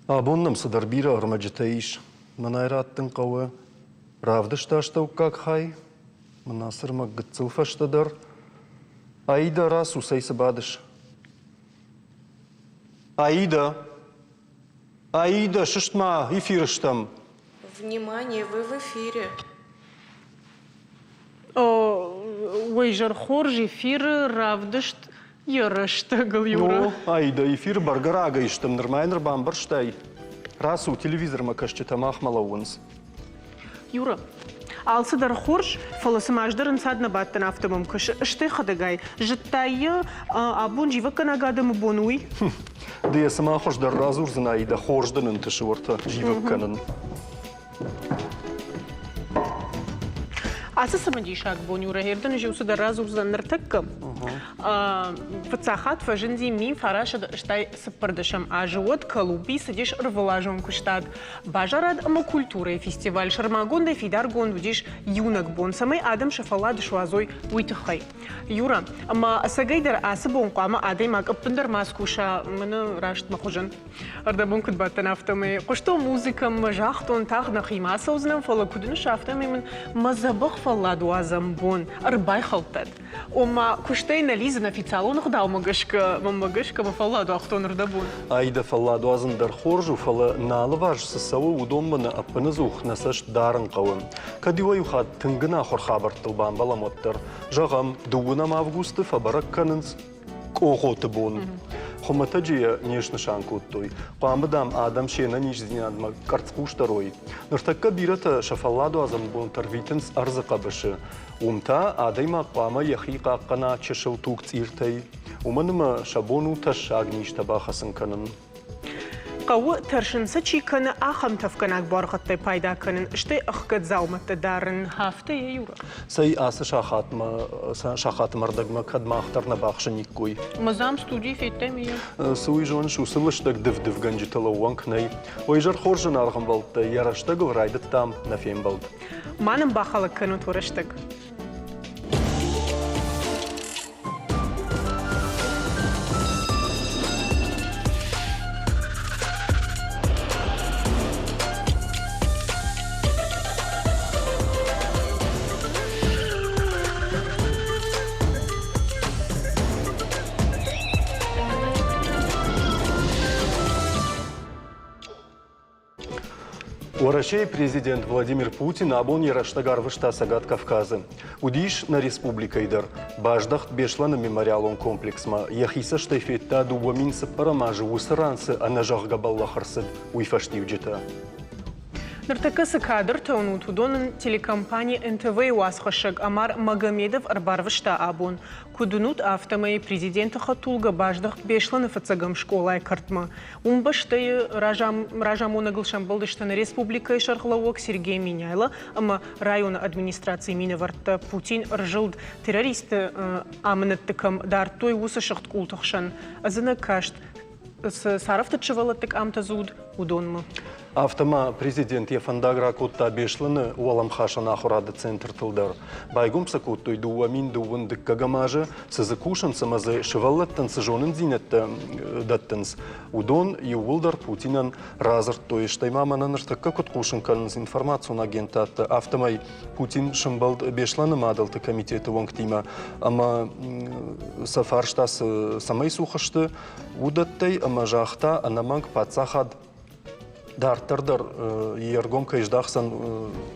Абон нӕм цыдӕр бирӕ ӕрмӕджытӕ ис. Мӕнӕй раттын хъӕуы равдысты астӕуккаг хай, мӕн ацы ӕрмӕг гыццыл фӕстӕдӕр. Аида, рацу, цӕй цы бадыс? Аида! Аида, сыст-ма, эфиры стӕм! Внимание, вы в эфире! Уый изӕр хорз эфиры равдыст йӕ рӕстӕгыл, Юра. Ну, Аида, эфир бӕргӕ рагӕй стӕм, нырма йын ӕрбамбӕрстай. Рацу, телевизормӕ кӕсджытӕ махмӕ лӕууынц. Юра, алцыдӕр хорз, фӕлӕ цыма ӕз дӕр ӕнцад нӕ бадтӕн, афтӕ мӕм кӕсы. Стӕй хӕдӕгай, зыдтай йӕ, абон зивӕггӕнаг адӕмы бон уый? Ды йӕ цыма хуыздӕр радзурдзынӕ, Аида, хорз дын ӕнтысы уӕртӕ зивӕг кӕнын. Ацы цымыдисаг бон Юра Герданы зиу цыдӕр радзурдзӕн ныртӕккӕ. Фыццаг хатт фӕзынди 1914 азы уӕд Колумбийы цыдис ӕрвылазон куыстад. Базарад ӕмӕ культурӕйы фестиваль сӕрмагондӕй фидаргонд уыдис иунӕг бон, цӕмӕй адӕм сӕ фӕллад суадзой, уый тыххӕй. Юра, ӕмӕ ӕцӕгӕйдӕр ацы бон хъуамӕ адӕймаг ӕппындӕр ма скуса, мӕнӕ раст мӕ хуызӕн. Ӕрдӕбон куыд бадтӕн, афтӕмӕй хъуыстон музыкӕмӕ, загътон, тагъд нӕхимӕ ацӕудзынӕн, фӕлӕ куыд ныс, афтӕмӕй мын мӕ дзӕбӕх фӕлладуадзӕн бон ӕрбайхӕлдтат. Ома, куыстӕй нӕ лидзын официалон ӕгъдаумӕ гӕсгӕ, мӕнмӕ гӕсгӕ мӕ фӕллад уагътон ӕрдӕбон. Ай дӕ фӕлладуадзын дӕр хорз у, фӕлӕ нӕ алыварс цы цӕуы, уыдонмӕ нӕ ӕппынӕдзух нӕ цӕст дарын хъӕуы. Кӕд иуӕй-иу хатт тынг ӕнахуыр хабӕрттыл бамбӕлӕм, уӕддӕр. Зӕгъӕм, дыууынӕм августы фӕбӕрӕг кӕнынц Къохоты бон. Хуымӕтӕджы йӕ не снысан кодтой. Хъуамӕ, дам, адӕм се нӕниздзинадмӕ къӕрцхъусдӕр уой. Ныртӕккӕ бирӕтӕ сӕ фӕлладуадзӕн бонтӕ рвитынц ӕрдзы хъӕбысы. Уым та адӕймаг хъуамӕ йӕхи хъахъхъӕна чысыл тугцъиртӕй, уымӕн ӕмӕ сӕ бон у тӕссаг низтӕ бахӕцын кӕнын. Хъӕуы тӕрсын сӕ чи кӕны, ахӕм тӕфгӕнаг буаргъӕдтӕй пайда кӕнын, стӕй ӕхгӕд дзаумӕттӕ дарын. Афтӕ йӕ Юра. Цӕй ацы сахатмӕ, сахатмӕ ӕрдӕгмӕ кӕд мах дӕр нӕ бахсыниккой. Мазам студийы федтай мийӕ? Цы уый зоныс, уыцы лыстӕг дыв-дывгӕнджытыл ӕууӕнк нӕй. Уый изӕр хорз зынаргъ ӕмбӕлттӕ, йӕ рӕстӕгыл райдыдтам нӕ фембӕлд. Ма нын бахӕлӕг кӕнут уӕ рӕстӕг. Уӕрӕсейы президент Владимир Путин абон йӕ рӕстӕг арвыста Цӕгат Кавказы. Уыдис нӕ республикӕйы дӕр. Баздӕхт Беслӕны мемориалон комплексмӕ, йӕхи цӕстӕй федта 2004 азы уыцы ран цы ӕнӕзӕгъгӕ бӕллӕх ӕрцыд, уый фӕстиуджытӕ. Ныртӕккӕ цы кадртӕ уынут, уыдон ын телекомпани НТВ-йы уацхӕссӕг Амар Магомедов ӕрбарвыста абон. Куыд уынут, афтӕмӕй президенты хӕдтулгӕ баздӕхт Беслӕны фыццӕгӕм скъолайы кӕртмӕ. Уым бӕстӕйы разамонӕгыл сӕмбӕлдысты нӕ республикӕйы сӕргълӕууӕг Сергей Меняйло ӕмӕ районы администрацийы минӕвӕрттӕ. Путин ӕрзылд, террористты амынӕтты кӕм дардтой, уыцы сыгъд къулты хсӕн. Ӕдзынӕг каст цы царӕфтыд сывӕллӕтты къамтӕ дзы уыд, уыдонмӕ. Афтӕ ма президент йӕ фӕндаг ракодта Беслӕны уӕлӕмхасӕн ахуырады центртыл дӕр. Байгом сӕ кодтой 2000 дыккӕгӕм азы, цы дзы кусынц ӕмӕ дзы сывӕллӕттӕн цы зонындзинӕдтӕ дӕттынц, уыдон иууылдӕр Путинӕн радзырдтой. Стӕй ма мӕнӕ ныртӕккӕ куыд хъусын кӕнынц информацион агентадтӕ, афтӕмӕй Путин сӕмбӕлд Беслӕны мадӕлты комитеты уӕнгтимӕ ӕмӕ сӕ фарста цӕмӕй цух сты, уыдӕттӕй ӕмӕ загъта, ӕнӕмӕнг паддзахад дарддӕр дӕр йе ргом кӕй здахдзӕн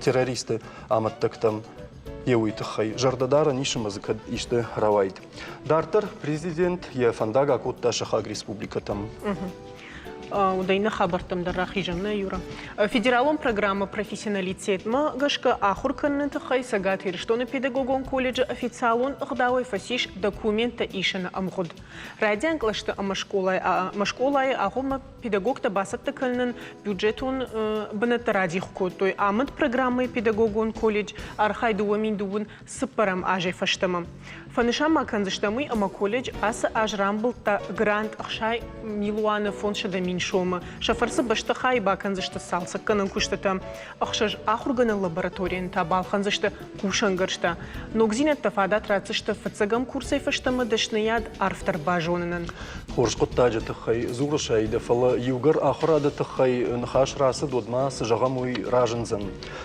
террористы амӕттӕгтӕм, йе уый тыххӕй. Зӕрдӕдарӕн ис ӕмӕ дзы кӕд исты рауайд. Дарддӕр президент йӕ фӕндаг акодта сыхаг республикӕтӕм. Уыдӕй нӕ хабӕрттӕм дӕр рахизӕм, нӕ, Юра? Федералон программӕ «Профессионалитет»-мӕ гӕсгӕ ахуыр кӕныны тыххӕй Цӕгат Ирыстоны педагогон колледжы официалон ӕгъдауӕй фӕцис документтӕ исыны ӕмгъуыд. Райдиан кълӕсты ӕмӕ скъолайы агъоммӕ педагогтӕ бацӕттӕ кӕнынӕн бюджетон бынӕттӕ радих кодтой. Амынд программӕйы педагогон колледж архайды 2024 азӕй фӕстӕмӕ. Фӕнысан ма кӕндзыстӕм уый, ӕмӕ колледж ацы аз рамбылдта грант 60 милуаны 500 000. сомы. Сӕ фӕрцы бӕстыхайы бакӕндзысты цалцӕггӕнӕн куыстытӕ. Ӕхсӕз ахуыргӕнӕн лабораторийӕн та балхӕндзысты кусӕнгӕрзтӕ. Ногдзинӕдтӕ фадат ратдзысты фыццӕгӕм курсӕй фӕстӕмӕ дӕсныйад арфдӕр базонынӕн. Хорз хъуыддаджы тыххӕй дзурыс, Аидӕ, фӕлӕ иугӕр ахуырады тыххӕй ныхас рацыд, уӕд ма цы зӕгъӕм, уый разындзӕн.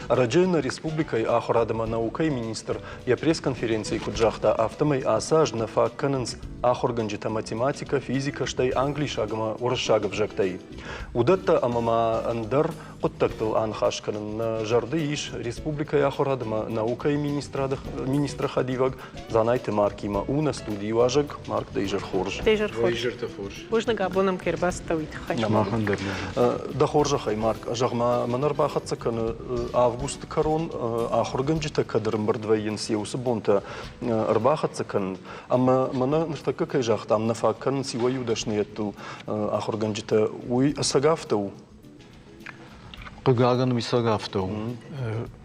Ӕрӕджы нӕ республикӕйы ахуырад ӕмӕ наукӕйы министр йӕ пресс-конференцийы куыд загъта, афтӕмӕй ацы аз нӕ фаг кӕнынц ахуыргӕнджытӕ математикӕ, физикӕ, стӕй англисаг ӕмӕ уырыссаг ӕвзӕгтӕй. Уыдӕттӕ ӕмӕ ма ӕндӕр хъуыддӕгтыл аныхас кӕнын нӕ зӕрды ис республикӕйы ахуырад ӕмӕ наукӕйы министрады министры хӕдивӕг Дзанайты Маркимӕ. У нӕ студийы уазӕг. Марк, дӕ изӕр хорз. Дӕ изӕр хорз. Изӕртӕ хорз. Бузныг, абон ӕм кӕй ӕрбацыдтӕ, уый тыххӕй. Махӕн дӕр. Дӕ хорзӕхӕй, Марк, зӕгъ-ма, мӕн ӕрбахӕццӕ кӕны августы кӕрон ахуыргӕнджытӕ кӕд ӕрӕмбырд вӕййынц, йӕ уыцы бонтӕ ӕрбахӕццӕ кӕнын. Ӕмӕ мӕнӕ ныртӕккӕ кӕй загътам, нӕ фаг кӕнынц иуӕй-иу дӕсныйӕдтыл ахуыргӕнджытӕ, уый ӕцӕг афтӕ у? Хъыгагӕн, уый цӕг афтӕ у.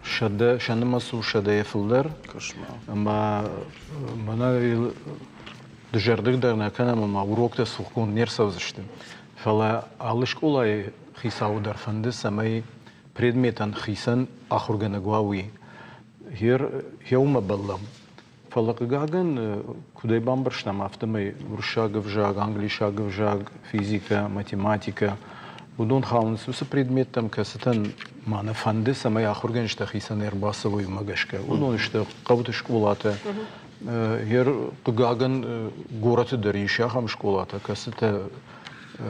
Сӕ нымӕц у сӕдӕйӕ фылдӕр. Ӕмӕ мӕнӕ дызӕрдыг дӕр нӕ кӕнӕм ӕмӕ уроктӕ цухгонд не рцӕудзысты. Фӕлӕ алы скъолайы хицауы дӕр фӕнды, цӕмӕй предметӕн хицӕн ахуыргӕнӕг уа, уый. Гъер уымӕ бӕллӕм. Фӕлӕ, хъыгагӕн, куыд ӕй бамбӕрстам, афтӕмӕй уырыссаг ӕвзаг, англисаг ӕвзаг, физикӕ, математикӕ, уыдон хауынц уыцы предметтӕм, кӕцытӕн ма нӕ фӕнды, цӕмӕй ахуыргӕнджытӕ хицӕнӕй ӕрбацӕуой, уымӕ гӕсгӕ. Уыдон сты хъӕуты скъолатӕ. Хъыгагӕн, горӕты дӕр ис ахӕм скъолатӕ, кӕцытӕ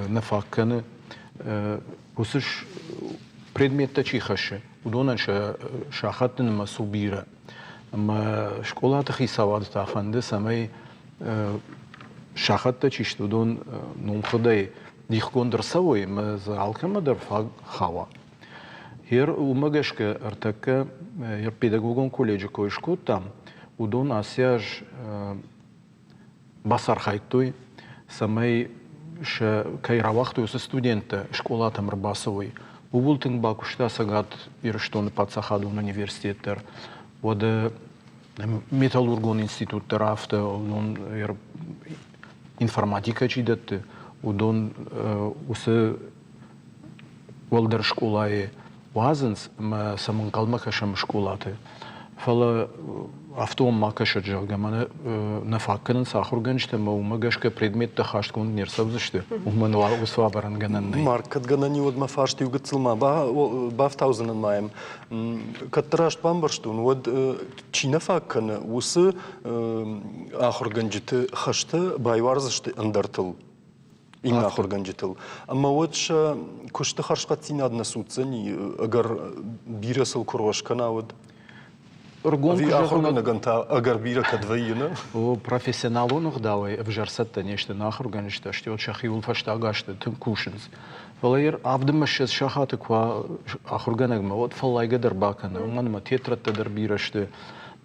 нӕ фаг кӕны. Уыцы предметтӕ чи хӕссы, уыдонӕн сӕ сахӕтты нымӕц у бирӕ. Ӕмӕ скъолаты хицауады та фӕнды, цӕмӕй сахӕттӕ чи сты, уыдон номхыгъдӕй дихгонд ӕрцӕуой ӕмӕ дзы алкӕмӕ дӕр фаг хауа. Гъер уымӕ гӕсгӕ ӕртӕккӕ педагогон колледжы кой скодтам, уыдон ацы аз бацархайдтой, цӕмӕй сӕ кӕй рауагътой, уыцы студенттӕ скъолатӕм ӕрбацӕуой. Ууыл тынг бакуыста Цӕгат Ирыстоны паддзахадон университет дӕр. Уӕдӕ металлургон институт дӕр афтӕ, уыдон информатикӕ чи дӕтты, уыдон уыцы уӕлдӕр скъолайы уадзынц ӕмӕ сӕм ӕнхъӕлмӕ кӕсӕм скъолаты. Фӕлӕ афтӕ уӕм ма кӕсӕд, зӕгъгӕ, мӕнӕ нӕ фаг кӕнынц ахуыргӕнджытӕ ӕмӕ уымӕ гӕсгӕ предметтӕ хастгонд не рцӕудзысты, уымӕн уыцы уавӕрӕн гӕнӕн нӕй. Марк, кӕд гӕнӕн и, уӕд мӕ фарст иу гыццыл ма бафтаудзынӕн ма йӕм. Кӕд дӕ раст бамбӕрстон, уӕд чи нӕ фаг кӕны, уыцы ахуыргӕнджыты хӕстӕ байуардзысты ӕндӕртыл. иннӕ ахуыргӕнджытыл. Ӕмӕ уӕд сӕ куысты хӕрзхъӕддзинад нӕ цуддзӕни, ӕгӕр бирӕ сыл куы рос кӕна, уӕд? Ӕргом Ӕви ахуыргӕнӕгӕн та ӕгӕр бирӕ кӕд вӕййы, нӕ? О, профессионалон ӕгъдауӕй ӕвзӕр цӕттӕ не сты нӕ ахуыргӕнджытӕ, стӕй уӕд сӕхиуыл фӕстаг азты тынг кусынц. Фӕлӕ йӕ авдӕмӕ ссӕдз сахаты куы уа ахуыргӕнӕгмӕ, уӕд фӕллайгӕ дӕр бакӕны, уымӕн ӕмӕ тетрӕдтӕ дӕр бирӕ сты,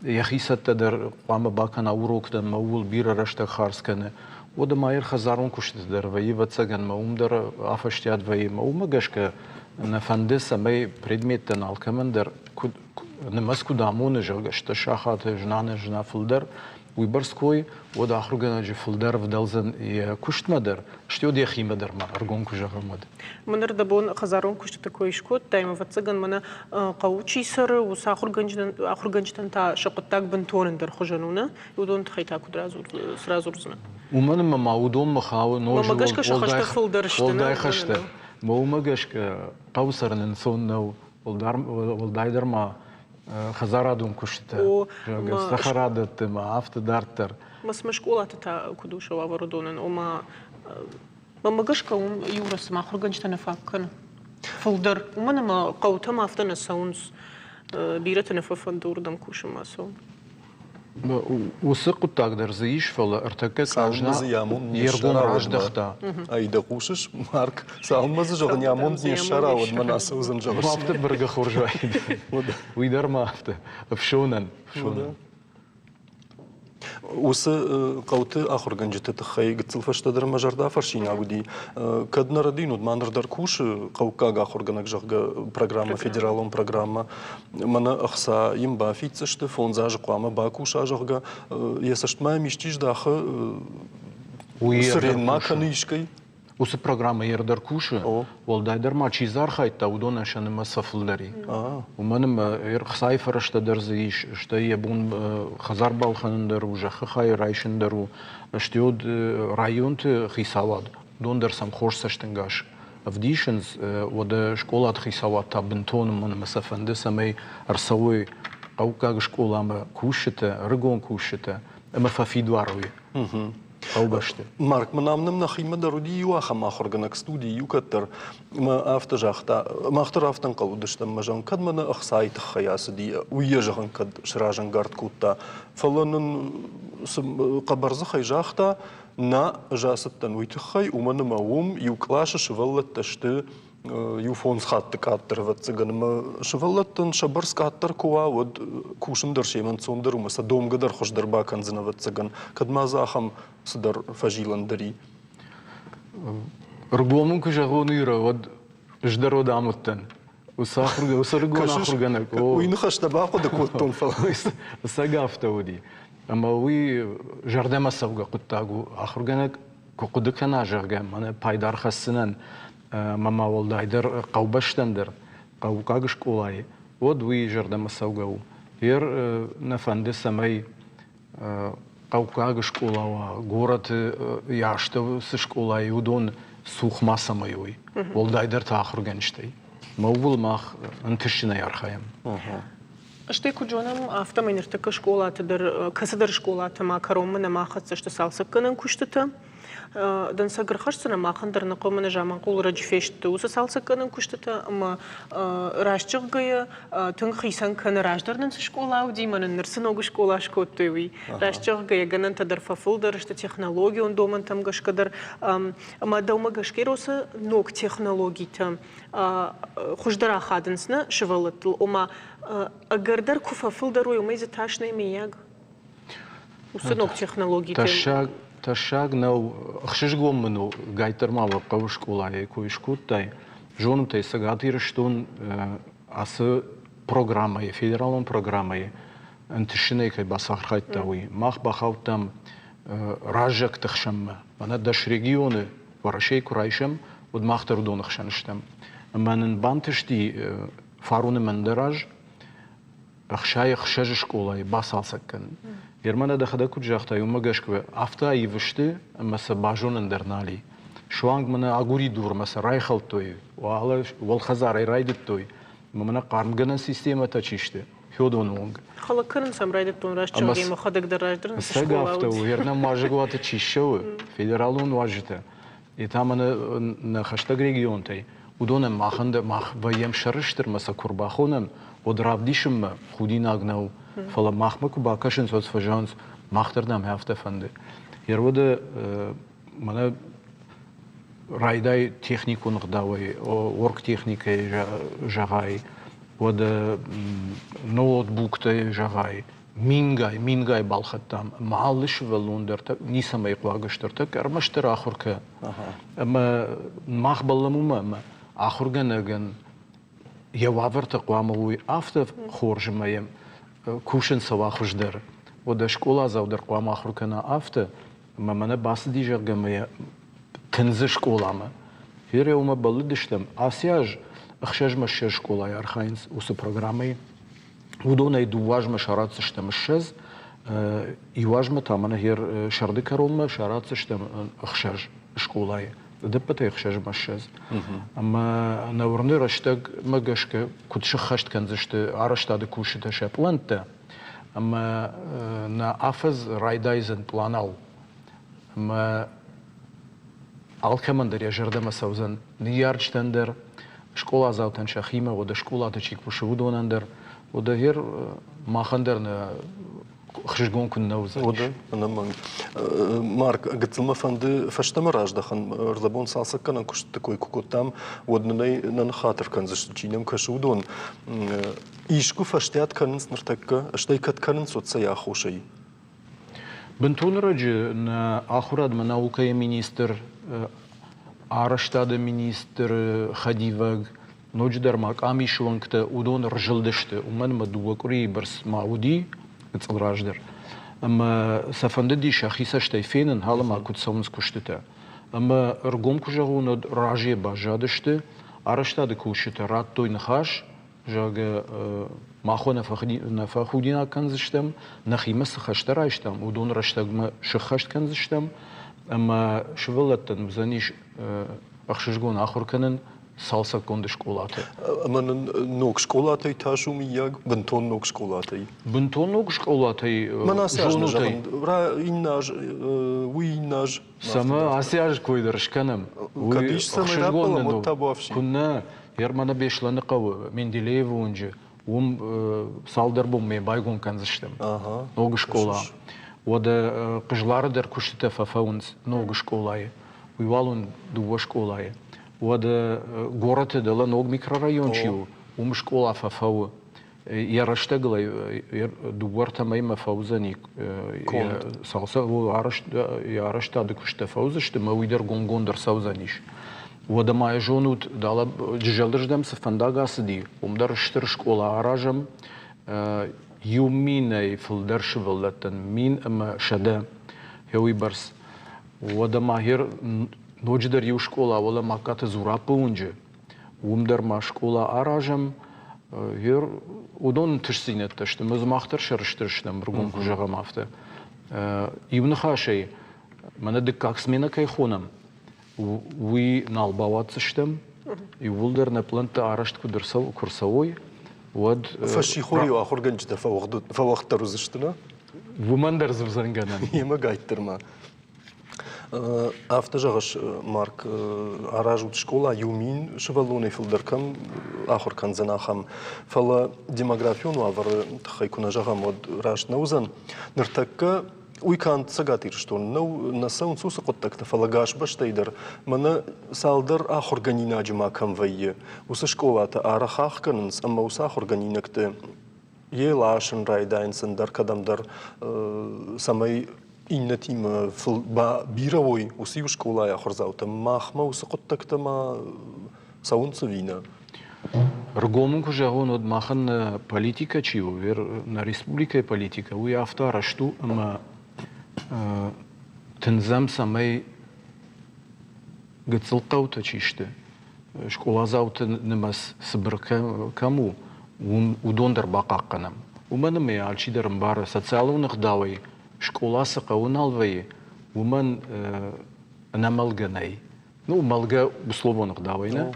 йӕхи цӕттӕ дӕр хъуамӕ бакӕна уроктӕ ӕмӕ ууыл бирӕ рӕстӕг хардз кӕны. Уӕдӕ ма йӕ хӕдзарон куыстыты дӕр вӕййы, ӕвӕццӕгӕн ма уым дӕр афӕстиат вӕййы. Ӕмӕ уымӕ гӕсгӕ нӕ фӕнды, цӕмӕй предметтӕн алкӕмӕн дӕр куыд нымӕц куыд амоны, зӕгъгӕ, стыр сахаты зына-нӕзына фылдӕр, уыйбӕрц кой, уӕд ахуыргӕнӕджы фылдӕр ӕвдӕлдзӕн йӕ куыстмӕ дӕр, стӕй уӕд йӕхимӕ дӕр ма ӕргом куы зӕгъӕм, уӕд. Мӕн ӕрдӕбон хӕдзарон куыстыты кой скодтай, ӕмӕ, ӕвӕццӕгӕн, мӕнӕ хъӕуы чи цӕры, уыцы ахуыргӕнджытӕн та сӕ хъуыддаг бынтон ӕндӕр хуызӕн у, нӕ? Уыдон тыххӕй та куыд цы радзурдзынӕ? Уымӕн ӕмӕ ма уыдонмӕ хауы ноджы уӕлдай хӕстӕ. Мӕ уымӕ гӕсгӕ хъӕуы цӕрын ӕнцон нӕу, уӕлдайдӕр ма хӕдзарадон куыстытӕ, цӕхӕрадӕтты ма афтӕ дарддӕр. Ма скъолаты та куыд у сӕ уавӕр уыдонӕн? Ома, мӕнмӕ гӕсгӕ уым иу рӕстӕм ахуыргӕнджытӕ нӕ фаг кӕны. Фылдӕр. Уымӕн ӕмӕ хъӕутӕм афтӕ нӕ цӕуынц. Бирӕты нӕ фӕфӕнды уырдӕм кусынмӕ цӕуын. Уыцы хъуыддаг дӕр дзы ис, фӕлӕ ӕртӕккӕ къазна йе ргом раздӕхта. Ай дӕ хъусыс, Марк? Цалынмӕ дзы зӕгъын йӕ амонд не ссара, уӕдмӕ нӕ ацӕудзӕн, зӕгъыс. Афтӕ бӕргӕ хорз уаид. Уый дӕр ма афтӕ. Ӕфсонӕн. Ӕфсонӕн. Уыцы хъӕуты ахуыргӕнджыты тыххӕй гыццыл фӕстӕдӕр мӕ зӕрдӕ фӕрсинаг уыди. Кӕд нӕ рӕдийын уыд, ма ныр дӕр кусы хъӕуккаг ахуыргӕнӕг, зӕгъгӕ, программӕ, федералон программӕ. Мӕнӕ ӕхца йын бафиддзысты, фондз азы хъуамӕ бакуса, зӕгъгӕ, йӕ цӕстмӕ йӕм исчи здахы, Уый цырен ма кӕны искӕй. Уыцы программӕ йер дӕр кусы, уӕлдайдӕр ма чи дзы архайдта, уыдонӕн сӕ нымӕц фӕфылдӕр и. Уымӕн ӕмӕ ӕхцайы фӕрӕзтӕ дӕр дзы ис, стӕй йӕ бон хӕдзар балхӕнын дӕр у, зӕххы хай райсын дӕр у, стӕй уӕд районты хицауад, уыдон дӕр сӕм хорз цӕстӕнгас ӕвдисынц. Уӕдӕ скъолаты хицауад та бынтон уымӕн ӕмӕ сӕ фӕнды, цӕмӕй ӕрцӕуой хъӕуккаг скъоламӕ кусджытӕ, ӕрыгон кусджытӕ ӕмӕ фӕфидуар уой хъӕубӕсты. Марк, мын ам нӕм нӕхимӕ дӕр уыди иу ахӕм ахуыргӕнӕг студийы иу кӕддӕр ӕмӕ афтӕ загъта, мах дӕр афтӕ ӕнхъӕл уыдыстӕм, мӕ зӕгъын, кӕд мӕнӕ ӕхцайы тыххӕй ацыди, уый йӕ зӕгъын кӕд сразӕнгард кодта. Фӕлӕ нын цы хъӕбӕрдзыхӕй загъта, нӕ, ӕз ацыдтӕн уый тыххӕй, уымӕн ӕмӕ уым иу къласы сывӕллӕттӕ сты иу фондз хатты къаддӕр, ӕвӕццӕгӕн, ӕмӕ сывӕллӕттӕн сӕ бӕрц къаддӕр куы уа, уӕд кусын дӕр семӕ ӕнцондӕр у ӕмӕ сӕ домгӕ дӕр хуыздӕр бакӕндзӕн, ӕвӕццӕгӕн, кӕд ма дзы ахӕм цыдӕр фӕзилӕн дӕр и. Ргом ын куы зӕгъон Ира, уӕд ӕз дӕр уӕд ам уыдтӕн. Уыцы ӕрыгон ахуыргӕнӕг. Уый ныхӕстӕ бахъуыды кодтон, фӕлӕ. Ӕцӕг афтӕ уыди. Ӕмӕ уый зӕрдӕмӕ цӕугӕ хъуыддаг у. Ахуыргӕнӕг куы хъуыды кӕна, зӕгъгӕ, мӕнӕ пайда ӕрхӕсдзынӕн ӕмӕ ма уӕлдайдӕр хъӕубӕстӕн дӕр, хъӕуккаг скъолайы, уӕд уый зӕрдӕмӕ цӕугӕ у. Ер нӕ фӕнды, цӕмӕй хъӕуккаг скъола уа, горӕты йӕ астӕу цы скъола и, уыдон цух ма цӕмӕй уой, уӕлдайдӕр та ахуыргӕнджытӕй. Мӕ ууыл мах ӕнтыстджынӕй архайӕм. Стӕй куыд зонӕм, афтӕмӕй ныртӕккӕ скъолаты дӕр, кӕцыдӕр скъолаты ма кӕронмӕ нӕма хӕццӕ сты цалцӕггӕнӕн куыстытӕ. Дӕнцӕг ӕрхӕсдзынӕ махӕн дӕр нӕ хъӕумӕ нӕ Заманхъулы раджы фесты уыцы цалцӕггӕнӕн куыстытӕ ӕмӕ раст зӕгъгӕйӕ тынг хицӕн кӕны, раздӕр нын цы скъола уыди, мӕ нын ныр цы ног скъола скодтой, уый. Раст зӕгъгӕйӕ, гӕнӕнтӕ дӕр фӕфылдӕр сты технологион домӕнтӕм гӕсгӕ дӕр. Ӕмӕ дӕумӕ гӕсгӕ уыцы ног технологитӕ хуыздӕр ахадынц нӕ сывӕллӕттыл, ома ӕгӕрдӕр куы фӕфылдӕр уой, уымӕй дзы тас нӕй мыййаг? Уыцы ног технологитӕ. Тӕссаг, тӕссаг нӕу. Ӕхсызгон мын у, гайддӕр ма уӕ хъӕуы скъолайы кой скодтай. Зонут ӕй, Цӕгат Ирыстон ацы программӕйы, федералон программӕйы ӕнтысынӕй кӕй бацархайдта, уый. Мах бахаудтам раззӕгты хсӕнмӕ. Мӕнӕ дӕс регионы Уӕрӕсейы куы райсӕм, уӕд мах дӕр уыдоны хсӕн стӕм. Ӕмӕ нын бантысти фароны мӕн аз 66 скъолайы бацалцӕг кӕнын. Германы дӕхӕдӕг куыд загътай, уымӕ гӕсгӕ афтӕ аив сты, ӕмӕ сӕ базонын дӕр нал и. Суанг мӕнӕ агуридурмӕ сӕ райхӕлдтой, уӕлхӕдзарӕй райдыдтой, ӕмӕ мӕнӕ хъармгӕнӕн системӕтӕ чи сты, хёдоны онг. Хӕлӕг кӕнын сӕм райдыдтон раст зӕгъгӕ, мӕхӕдӕг дӕр раздӕр цы скъола афтӕ у, ернӕм уазӕгуаты чи ссӕуы, федералон уазджытӕ, йе та мӕнӕ нӕ хӕстӕг регионтӕй, уыдонӕн махӕн дӕр мах вӕййӕм сӕрыстыр ӕмӕ сӕ куы ӕрбахонӕм, уӕд равдисынмӕ худинаг нӕу, фӕлӕ махмӕ куы бакӕсынц, уӕд фӕзӕгъынц, мах дӕр нӕм афтӕ фӕнды. Ервӕды мӕнӕ райдай техникон ӕгъдауӕй, оргтехникӕйы зӕгъай, уӕд ноутбуктӕй зӕгъай, мингай, мингай балхӕдтам. Ӕмӕ алы сывӕллон дӕр ницӕмӕй хъуаг сты, ӕртӕккӕ ӕрмӕстдӕр ахуыр кӕ. Ӕмӕ мах бӕллӕм уымӕ, ӕмӕ ахуыргӕнӕгӕн йӕ уавӕртӕ хъуамӕ уой афтӕ хорз ӕмӕ йӕм кусын цӕуа хуыздӕр. Уӕдӕ скъоладзау дӕр хъуамӕ ахуыр кӕна афтӕ, ӕмӕ мӕнӕ бацыди, зӕгъгӕ, ӕмӕ йӕ тындзы скъоламӕ. Ферӕ уымӕ бӕллыдыстӕм. Ацы аз ӕхсӕзмӕ ссӕдз скъолайы архайынц уыцы программӕйы. Уыдонӕй дыууӕ азмӕ саратдзыстӕм 20, иу азмӕ та мӕнӕ гъер сӕрды кӕронмӕ саратдзыстӕм ӕхсӕз скъолайы. Ӕдӕппӕтӕй ӕхсӕзмӕ 20. Ӕмӕ нӕ уырны рӕстӕгмӕ гӕсгӕ куыд сыххӕст кӕндзысты арӕзтады кусджытӕ сӕ пълӕнттӕ, ӕмӕ нӕ афӕдз райдайдзӕн пъланау. Ӕмӕ алкӕмӕн дӕр йӕ зӕрдӕмӕ цӕудзӕн ныййарджытӕн дӕр, скъоладзаутӕн сӕхимӕ, уӕдӕ скъолаты чи кусы, уыдонӕн дӕр. Уӕдӕ гъер махӕн дӕр нӕ ӕхсызгон куыннӕ уыдзӕнис. Уӕдӕ, ӕнӕмӕнг. Марк, гыццыл мӕ фӕнды фӕстӕмӕ раздӕхын. Ӕрдӕбон цалцӕггӕнӕн куыстыты кой куы кодтам, уӕд нын ӕй нӕ ныххатыр кӕндзысты, чи нӕм кӕсы, уыдон. Искуы фӕстиат кӕнынц ныртӕккӕ, стӕй кӕд кӕнынц, уӕд цӕй аххосӕй? Бынтон ӕрӕджы нӕ ахуырадмӕ наукӕйы министр, арӕзтады министры хӕдивӕг, ноджыдӕр ма къамисы уӕнгтӕ уыдон ӕрзылдысты, уымӕн ӕмӕ дыууӕ къуырийы бӕрц ма уыди гыццыл раздӕр. Ӕмӕ сӕ фӕндыди сӕхи цӕстӕй фенын, алы ма куыд цӕуынц куыстытӕ. Ӕмӕ ӕргом куы зӕгъон, уӕд разыйӕ баззадысты. Арӕзтады кусджытӕ радтой ныхас, зӕгъгӕ, мах уӕ нӕ фӕхудинаг кӕндзыстӕм, нӕхимӕ цы хӕстӕ райстам, уыдон рӕстӕгмӕ сыххӕст кӕндзыстӕм, ӕмӕ сывӕллӕттӕн уыдзӕнис ӕхсызгон ахуыр кӕнын цалцӕггонд скъолаты. Ӕмӕ нын ног скъолатӕй тас у, мыййаг, бынтон ног скъолатӕй? Бынтон ног скъолатӕй Мӕн ацы аз нӕ зӕгъын, иннӕ аз, уый иннӕ аз. Цӕмӕ ацы аз кой дӕр скӕнӕм. Кӕд ис цӕмӕй раппӕлӕм, уӕд табуафси. Куыннӕ, Ерманы Беслӕны хъӕуы Менделеевы уынджы, уым цалдӕр бонмӕ байгом кӕндзыстӕм ног скъола. Уӕдӕ Хъызлары дӕр куыстытӕ фӕфӕуынц ног скъолайы. Уый уал уын дыууӕ скъолайы. Уӕдӕ горӕты дӕлӕ ног микрорайон чи у, уым скъола фӕфӕуы. Йӕ рӕстӕгыл дыууӕ-ӕртӕ мӕймӕ фӕуыдзӕни йӕ арӕзтады куысттӕ фӕуыдзысты ӕмӕ уый дӕр гонгонд ӕрцӕудзӕнис. Уӕдӕ ма йӕ зонут, дӕлӕ Джызӕлырдӕм цы фӕндаг ацыди, уым дӕр стыр скъола аразӕм. Иу минӕй фылдӕр сывӕллӕттӕн 1100, уыйбӕрц. Уӕдӕ ма гъер ноджыдӕр иу скъола уӕлӕ Магкаты Зураппы уынджы, уым дӕр ма скъола аразӕм. Гъер уыдон ӕнтыстдзинӕдтӕ сты, ӕмӕ дзы мах дӕр сӕрыстыр стӕм, ӕргом куы зӕгъӕм, афтӕ. Иу ныхасӕй, мӕнӕ дыккаг сменӕ кӕй хонӕм, уый нал бауадздзыстӕм. Иууылдӕр нӕ пълӕнттӕ арӕзт куы рцӕуой, уӕд... Фӕссихор-иу ахуыргӕнджытӕ фӕуӕгъддӕр уыдзысты, нӕ? Уымӕн дӕр дзы уыдзӕн гӕнӕн. Йемӕ гайддӕр ма. Афтӕ зӕгъыс, Марк, аразут скъола 1000 сывӕллонӕй фылдӕр кӕм ахуыр кӕндзӕн, ахӕм. Фӕлӕ демографион уавӕры тыххӕй куы нӕ зӕгъӕм, уӕд раст нӕ уыдзӕн. Ныртӕккӕ уый канд Цӕгат Ирыстоны нӕу, нӕ цӕуынц уыцы хъуыддӕгтӕ, фӕлӕ гас бӕстӕйы дӕр мӕнӕ цалдӕр ахуыргӕнинаджы ма кӕм вӕййы, уыцы скъолатӕ арӕх ӕхгӕнынц ӕмӕ уыцы ахуыргӕнинӕгты йе ласын райдайынц ӕндӕр кӕдӕмдӕр, цӕмӕй иннӕтимӕ бирӕ уой уыцы иу скъолайы ахуырдзаутӕ. Махмӕ уыцы хъуыддӕгтӕ ма цӕуынц ӕви нӕ? Ргом ын куы зӕгъон, уӕд махӕн нӕ политикӕ чи у, нӕ республикӕйы политикӕ, уый афтӕ арӕзт у, ӕмӕ тындзӕм, цӕмӕй гыццыл хъӕутӕ чи сты, скъоладзауты нымӕц цыбыр кӕм у, уым уыдон дӕр бахъахъхъӕнӕм. Уымӕн ӕмӕ йӕ алчидӕр ӕмбары, социалон ӕгъдауӕй скъола цы хъӕуы нал вӕййы, уымӕн ӕнӕмӕлгӕ нӕй. Ну, мӕлгӕ условон ӕгъдауӕй нӕ.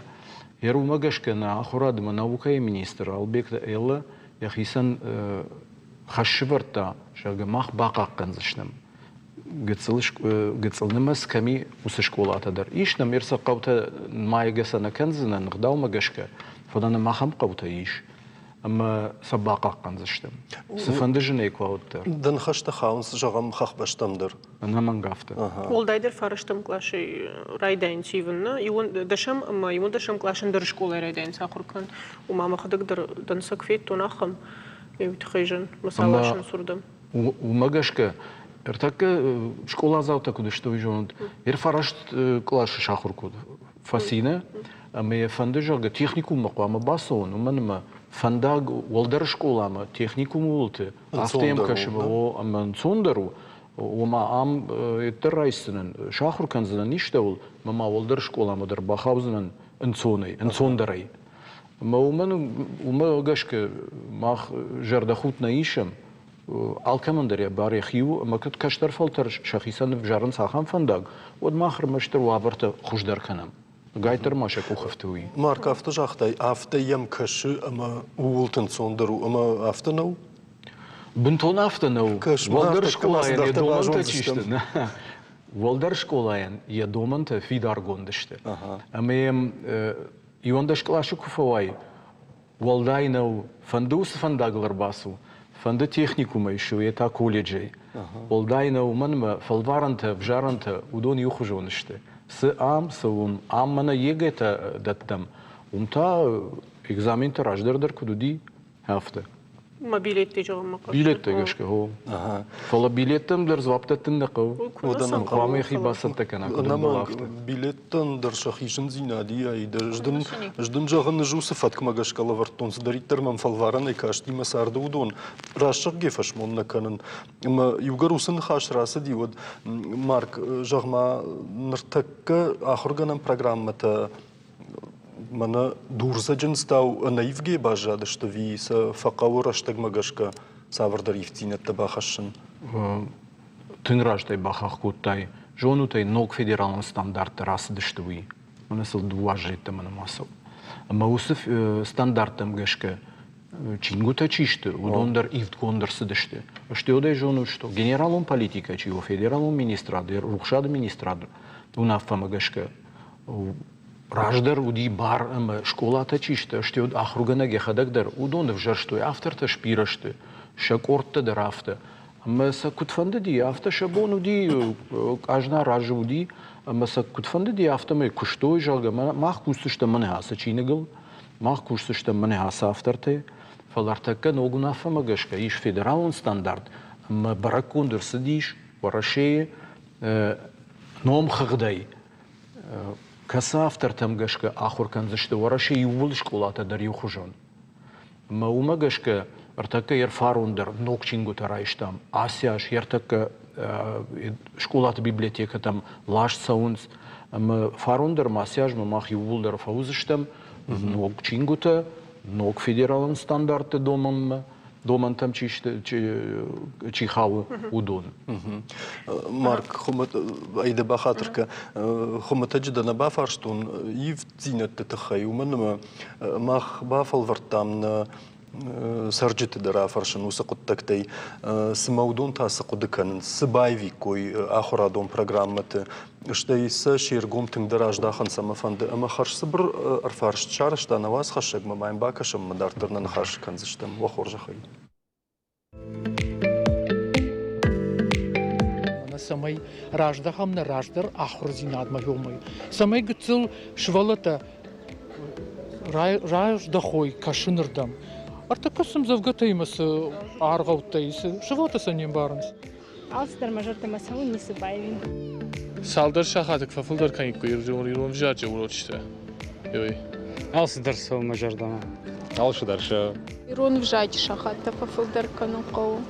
Йӕ уымӕ гӕсгӕ нӕ ахуырад ӕмӕ наукӕйы министр Албегты Эллӕ йӕхицӕн хӕс сӕвӕрдта, зӕгъгӕ, мах бахъахъхъӕндзыстӕм гыццыл, гыццыл нымӕц кӕм и, уыцы скъолатӕ дӕр. Ис нӕм ӕрцӕг хъӕутӕ нымайгӕ сӕ нӕ кӕндзынӕн ӕгъдаумӕ гӕсгӕ, фӕлӕ нӕм ахӕм хъӕутӕ ис, ӕмӕ сӕ бахъахъхъӕндзыстӕм. Цыфӕнды зынӕй куы уӕддӕр. Дӕ ныхӕстӕ хауынц, зӕгъӕм, хӕхбӕстӕм дӕр. Ӕнӕмӕнг афтӕ. Уӕлдайдӕр фарӕстӕм къласы райдайынц ивын, нӕ? Иуӕндӕсӕм ӕмӕ иуӕндӕсӕм къласӕн дӕр скъолайы райдайынц ахуыр кӕнын. Ома мӕхӕдӕг дӕр дӕнцӕг федтон ахӕм. Уый тыххӕй зын мӕ сӕ уырдӕм. Уымӕ гӕсгӕ ӕртӕккӕ скъоладзаутӕ куыд сты, уый зонут. Йе фараст къласы сахуыр код фӕци нӕ, ӕмӕ йӕ фӕнды, зӕгъгӕ, техникуммӕ хъуамӕ бацӕуон, уымӕн ӕмӕ фӕндаг уӕлдӕр скъоламӕ техникумы уылты афтӕ йӕм кӕсы, ӕмӕ ӕнцондӕр у. Ома ам ӕддӕр райсдзынӕн, сахуыр кӕндзынӕн истӕуыл, ӕмӕ ма уӕлдӕр скъоламӕ дӕр бахаудзынӕн ӕнцонӕй, ӕнцондӕрӕй. Ӕмӕ уымӕн, уымӕ гӕсгӕ мах зӕрдӕхудт нӕ исӕм, алкӕмӕн дӕр йӕ бар йӕхи у, ӕмӕ кӕд кӕстӕр фӕлтӕр сӕхицӕн ӕвзарынц ахӕм фӕндаг, уӕд мах ӕрмӕстдӕр уавӕртӕ хуыздӕр кӕнӕм. Гайддӕр ма сӕ къухы уый. Марк, афтӕ загътай, афтӕ йӕм кӕсы, ӕмӕ ууылты ӕнцондӕр у, ӕмӕ афтӕ нӕу? Бынтон афтӕ нӕу. Уӕлдӕр скъолайӕн йӕ домӕнтӕ чи сты? Уӕлдӕр скъолайӕн йӕ домӕнтӕ фидаргонд сты. Ӕмӕ йӕм 11 къласы куы фӕуай, уӕлдай нӕу, фӕнды уыцы фӕндагыл ӕрбацу, фӕнды техникумӕй ссу, йе та колледжӕй. Уӕлдай нӕу, уымӕн ӕмӕ фӕлварӕнтӕ, ӕвзарӕнтӕ, уыдон иухуызон сты. Цы ам, цы уым. Ам мӕнӕ ЕГЭ-тӕ дӕттӕм, уым та экзаментӕ раздӕр дӕр куыд уыди, афтӕ. Ма билеттӕ зӕгъынмӕ хъӕуы. Билеттӕ гӕсгӕ, о. Фӕлӕ билеттӕм дӕр дзуапп дӕттын нӕ хъӕуы. Хъуамӕ йӕхи бацӕттӕ кӕна, куыд ӕмбӕлы, афтӕ. Билеттӕн дӕр сӕхи зындзинад и, ӕз дын зӕгъын, ӕз уыцы фӕткмӕ гӕсгӕ лӕвӕрдтон, цыдӕриддӕр мӕм фӕлварӕнӕй касти мӕ царды, уыдон раст зӕгъгӕ фӕсмон нӕ кӕнын. Ӕмӕ иугӕр уыцы ныхас рацыди, уӕд, Марк, зӕгъ-ма, ныртӕккӕ ахуыргӕнӕн программӕтӕ мӕнӕ дурдзӕджындзтау ӕнӕивгӕ баззадысты ӕви сӕ фӕхъӕуы рӕстӕгмӕ гӕсгӕ цавӕрдӕр ивддзинӕдтӕ бахӕссын? Тынг раст ӕй бахахх кодтай. Зонут ӕй, ног федералон стандарттӕ рацыдысты, уый. Мӕнӕ сыл дыууӕ азы йеддӕмӕ нӕма цӕуы. Ӕмӕ уыцы стандарттӕм гӕсгӕ чингуытӕ чи сты, уыдон дӕр ивдгонд ӕрцыдысты. Стӕй зонут, что генералон политикӕ чи у, федералон министрад, рухсады министрад уынаффӕмӕ гӕсгӕ раздӕр уыди бар ӕмӕ скъолатӕ чи сты, стӕй ахуыргӕнӕг йӕхӕдӕг дӕр, уыдон ӕвзӕрстой, автортӕ сбирӕ сты, сӕ къордтӕ дӕр афтӕ. Ӕмӕ сӕ куыд фӕндыди, афтӕ сӕ бон уыди, къазна разы уыди, ӕмӕ сӕ куыд фӕндыди, афтӕмӕй куыстой, зӕгъгӕ, мах кусдзыстӕм мӕнӕ ацы чиныгыл, мах кусдзыстӕм мӕнӕ ацы автортӕй, фӕлӕ ӕртӕккӕ ног уынаффӕмӕ гӕсгӕ ис федералон стандарт ӕмӕ бӕрӕггонд ӕрцыдис Уӕрӕсейы номхыгъдӕй, кӕцы автортӕм гӕсгӕ ахуыр кӕндзысты Уӕрӕсейы иууыл скъолатӕ дӕр иухуызон. Ӕмӕ уымӕ гӕсгӕ ӕртӕккӕ йе рфарон дӕр ног чингуытӕ райстам. Ацы аз ӕртӕккӕ скъолаты библиотекӕтӕм ласт цӕуынц. Ӕмӕ фарон дӕр ма ацы азмӕ мах иууылдӕр фӕуыдзыстӕм ног чингуытӕ, ног федералон стандартты домӕнмӕ, домӕнтӕм чи сты, чи хауы, уыдон. Марк, ӕй дӕ бахатыр кӕ, хуымӕтӕджы дӕ нӕ бафарстон ивддзинӕдты тыххӕй, уымӕн ӕмӕ мах бафӕлвӕрдтам нӕ цӕрджыты дӕр афӕрсын уыцы хъуыддӕгтӕй. Цымӕ уыдон та цы хъуыды кӕнынц, цы баивиккой ахуырадон программӕты, стӕй сӕ се ргом тынгдӕр аздахын цӕмӕ фӕнды ӕмӕ хӕрзцыбыр ӕрфарст сарӕзта нӕ уацхӕссӕгмӕ ма йын бакӕсӕм ӕмӕ дарддӕр нӕ ныхас кӕндзыстӕм. Уӕ хорзӕхӕй. Цӕмӕй раздӕхӕм нӕ раздӕр ахуырдзинадмӕ иумӕ, цӕмӕй гыццыл сывӕллӕттӕ раздӕхой кӕсынырдӕм. Ӕртӕккӕ цы ӕмдзӕвгӕтӕ цы аргъӕуттӕ цы сывӕллӕттӕ сӕ не мбарынц. Алцыдӕр мӕ зӕрдӕмӕ цӕуы, ницы баивин. Цалдӕр сахаты куы фӕфылдӕр кӕниккой ирон ӕвзаджы урочытӕ. Ой. Алцыдӕр цӕуы мӕ зӕрдӕмӕ. Алцыдӕр сӕ. Ирон ӕвзаджы сахаттӕ фӕфылдӕр кӕнын хъӕуы,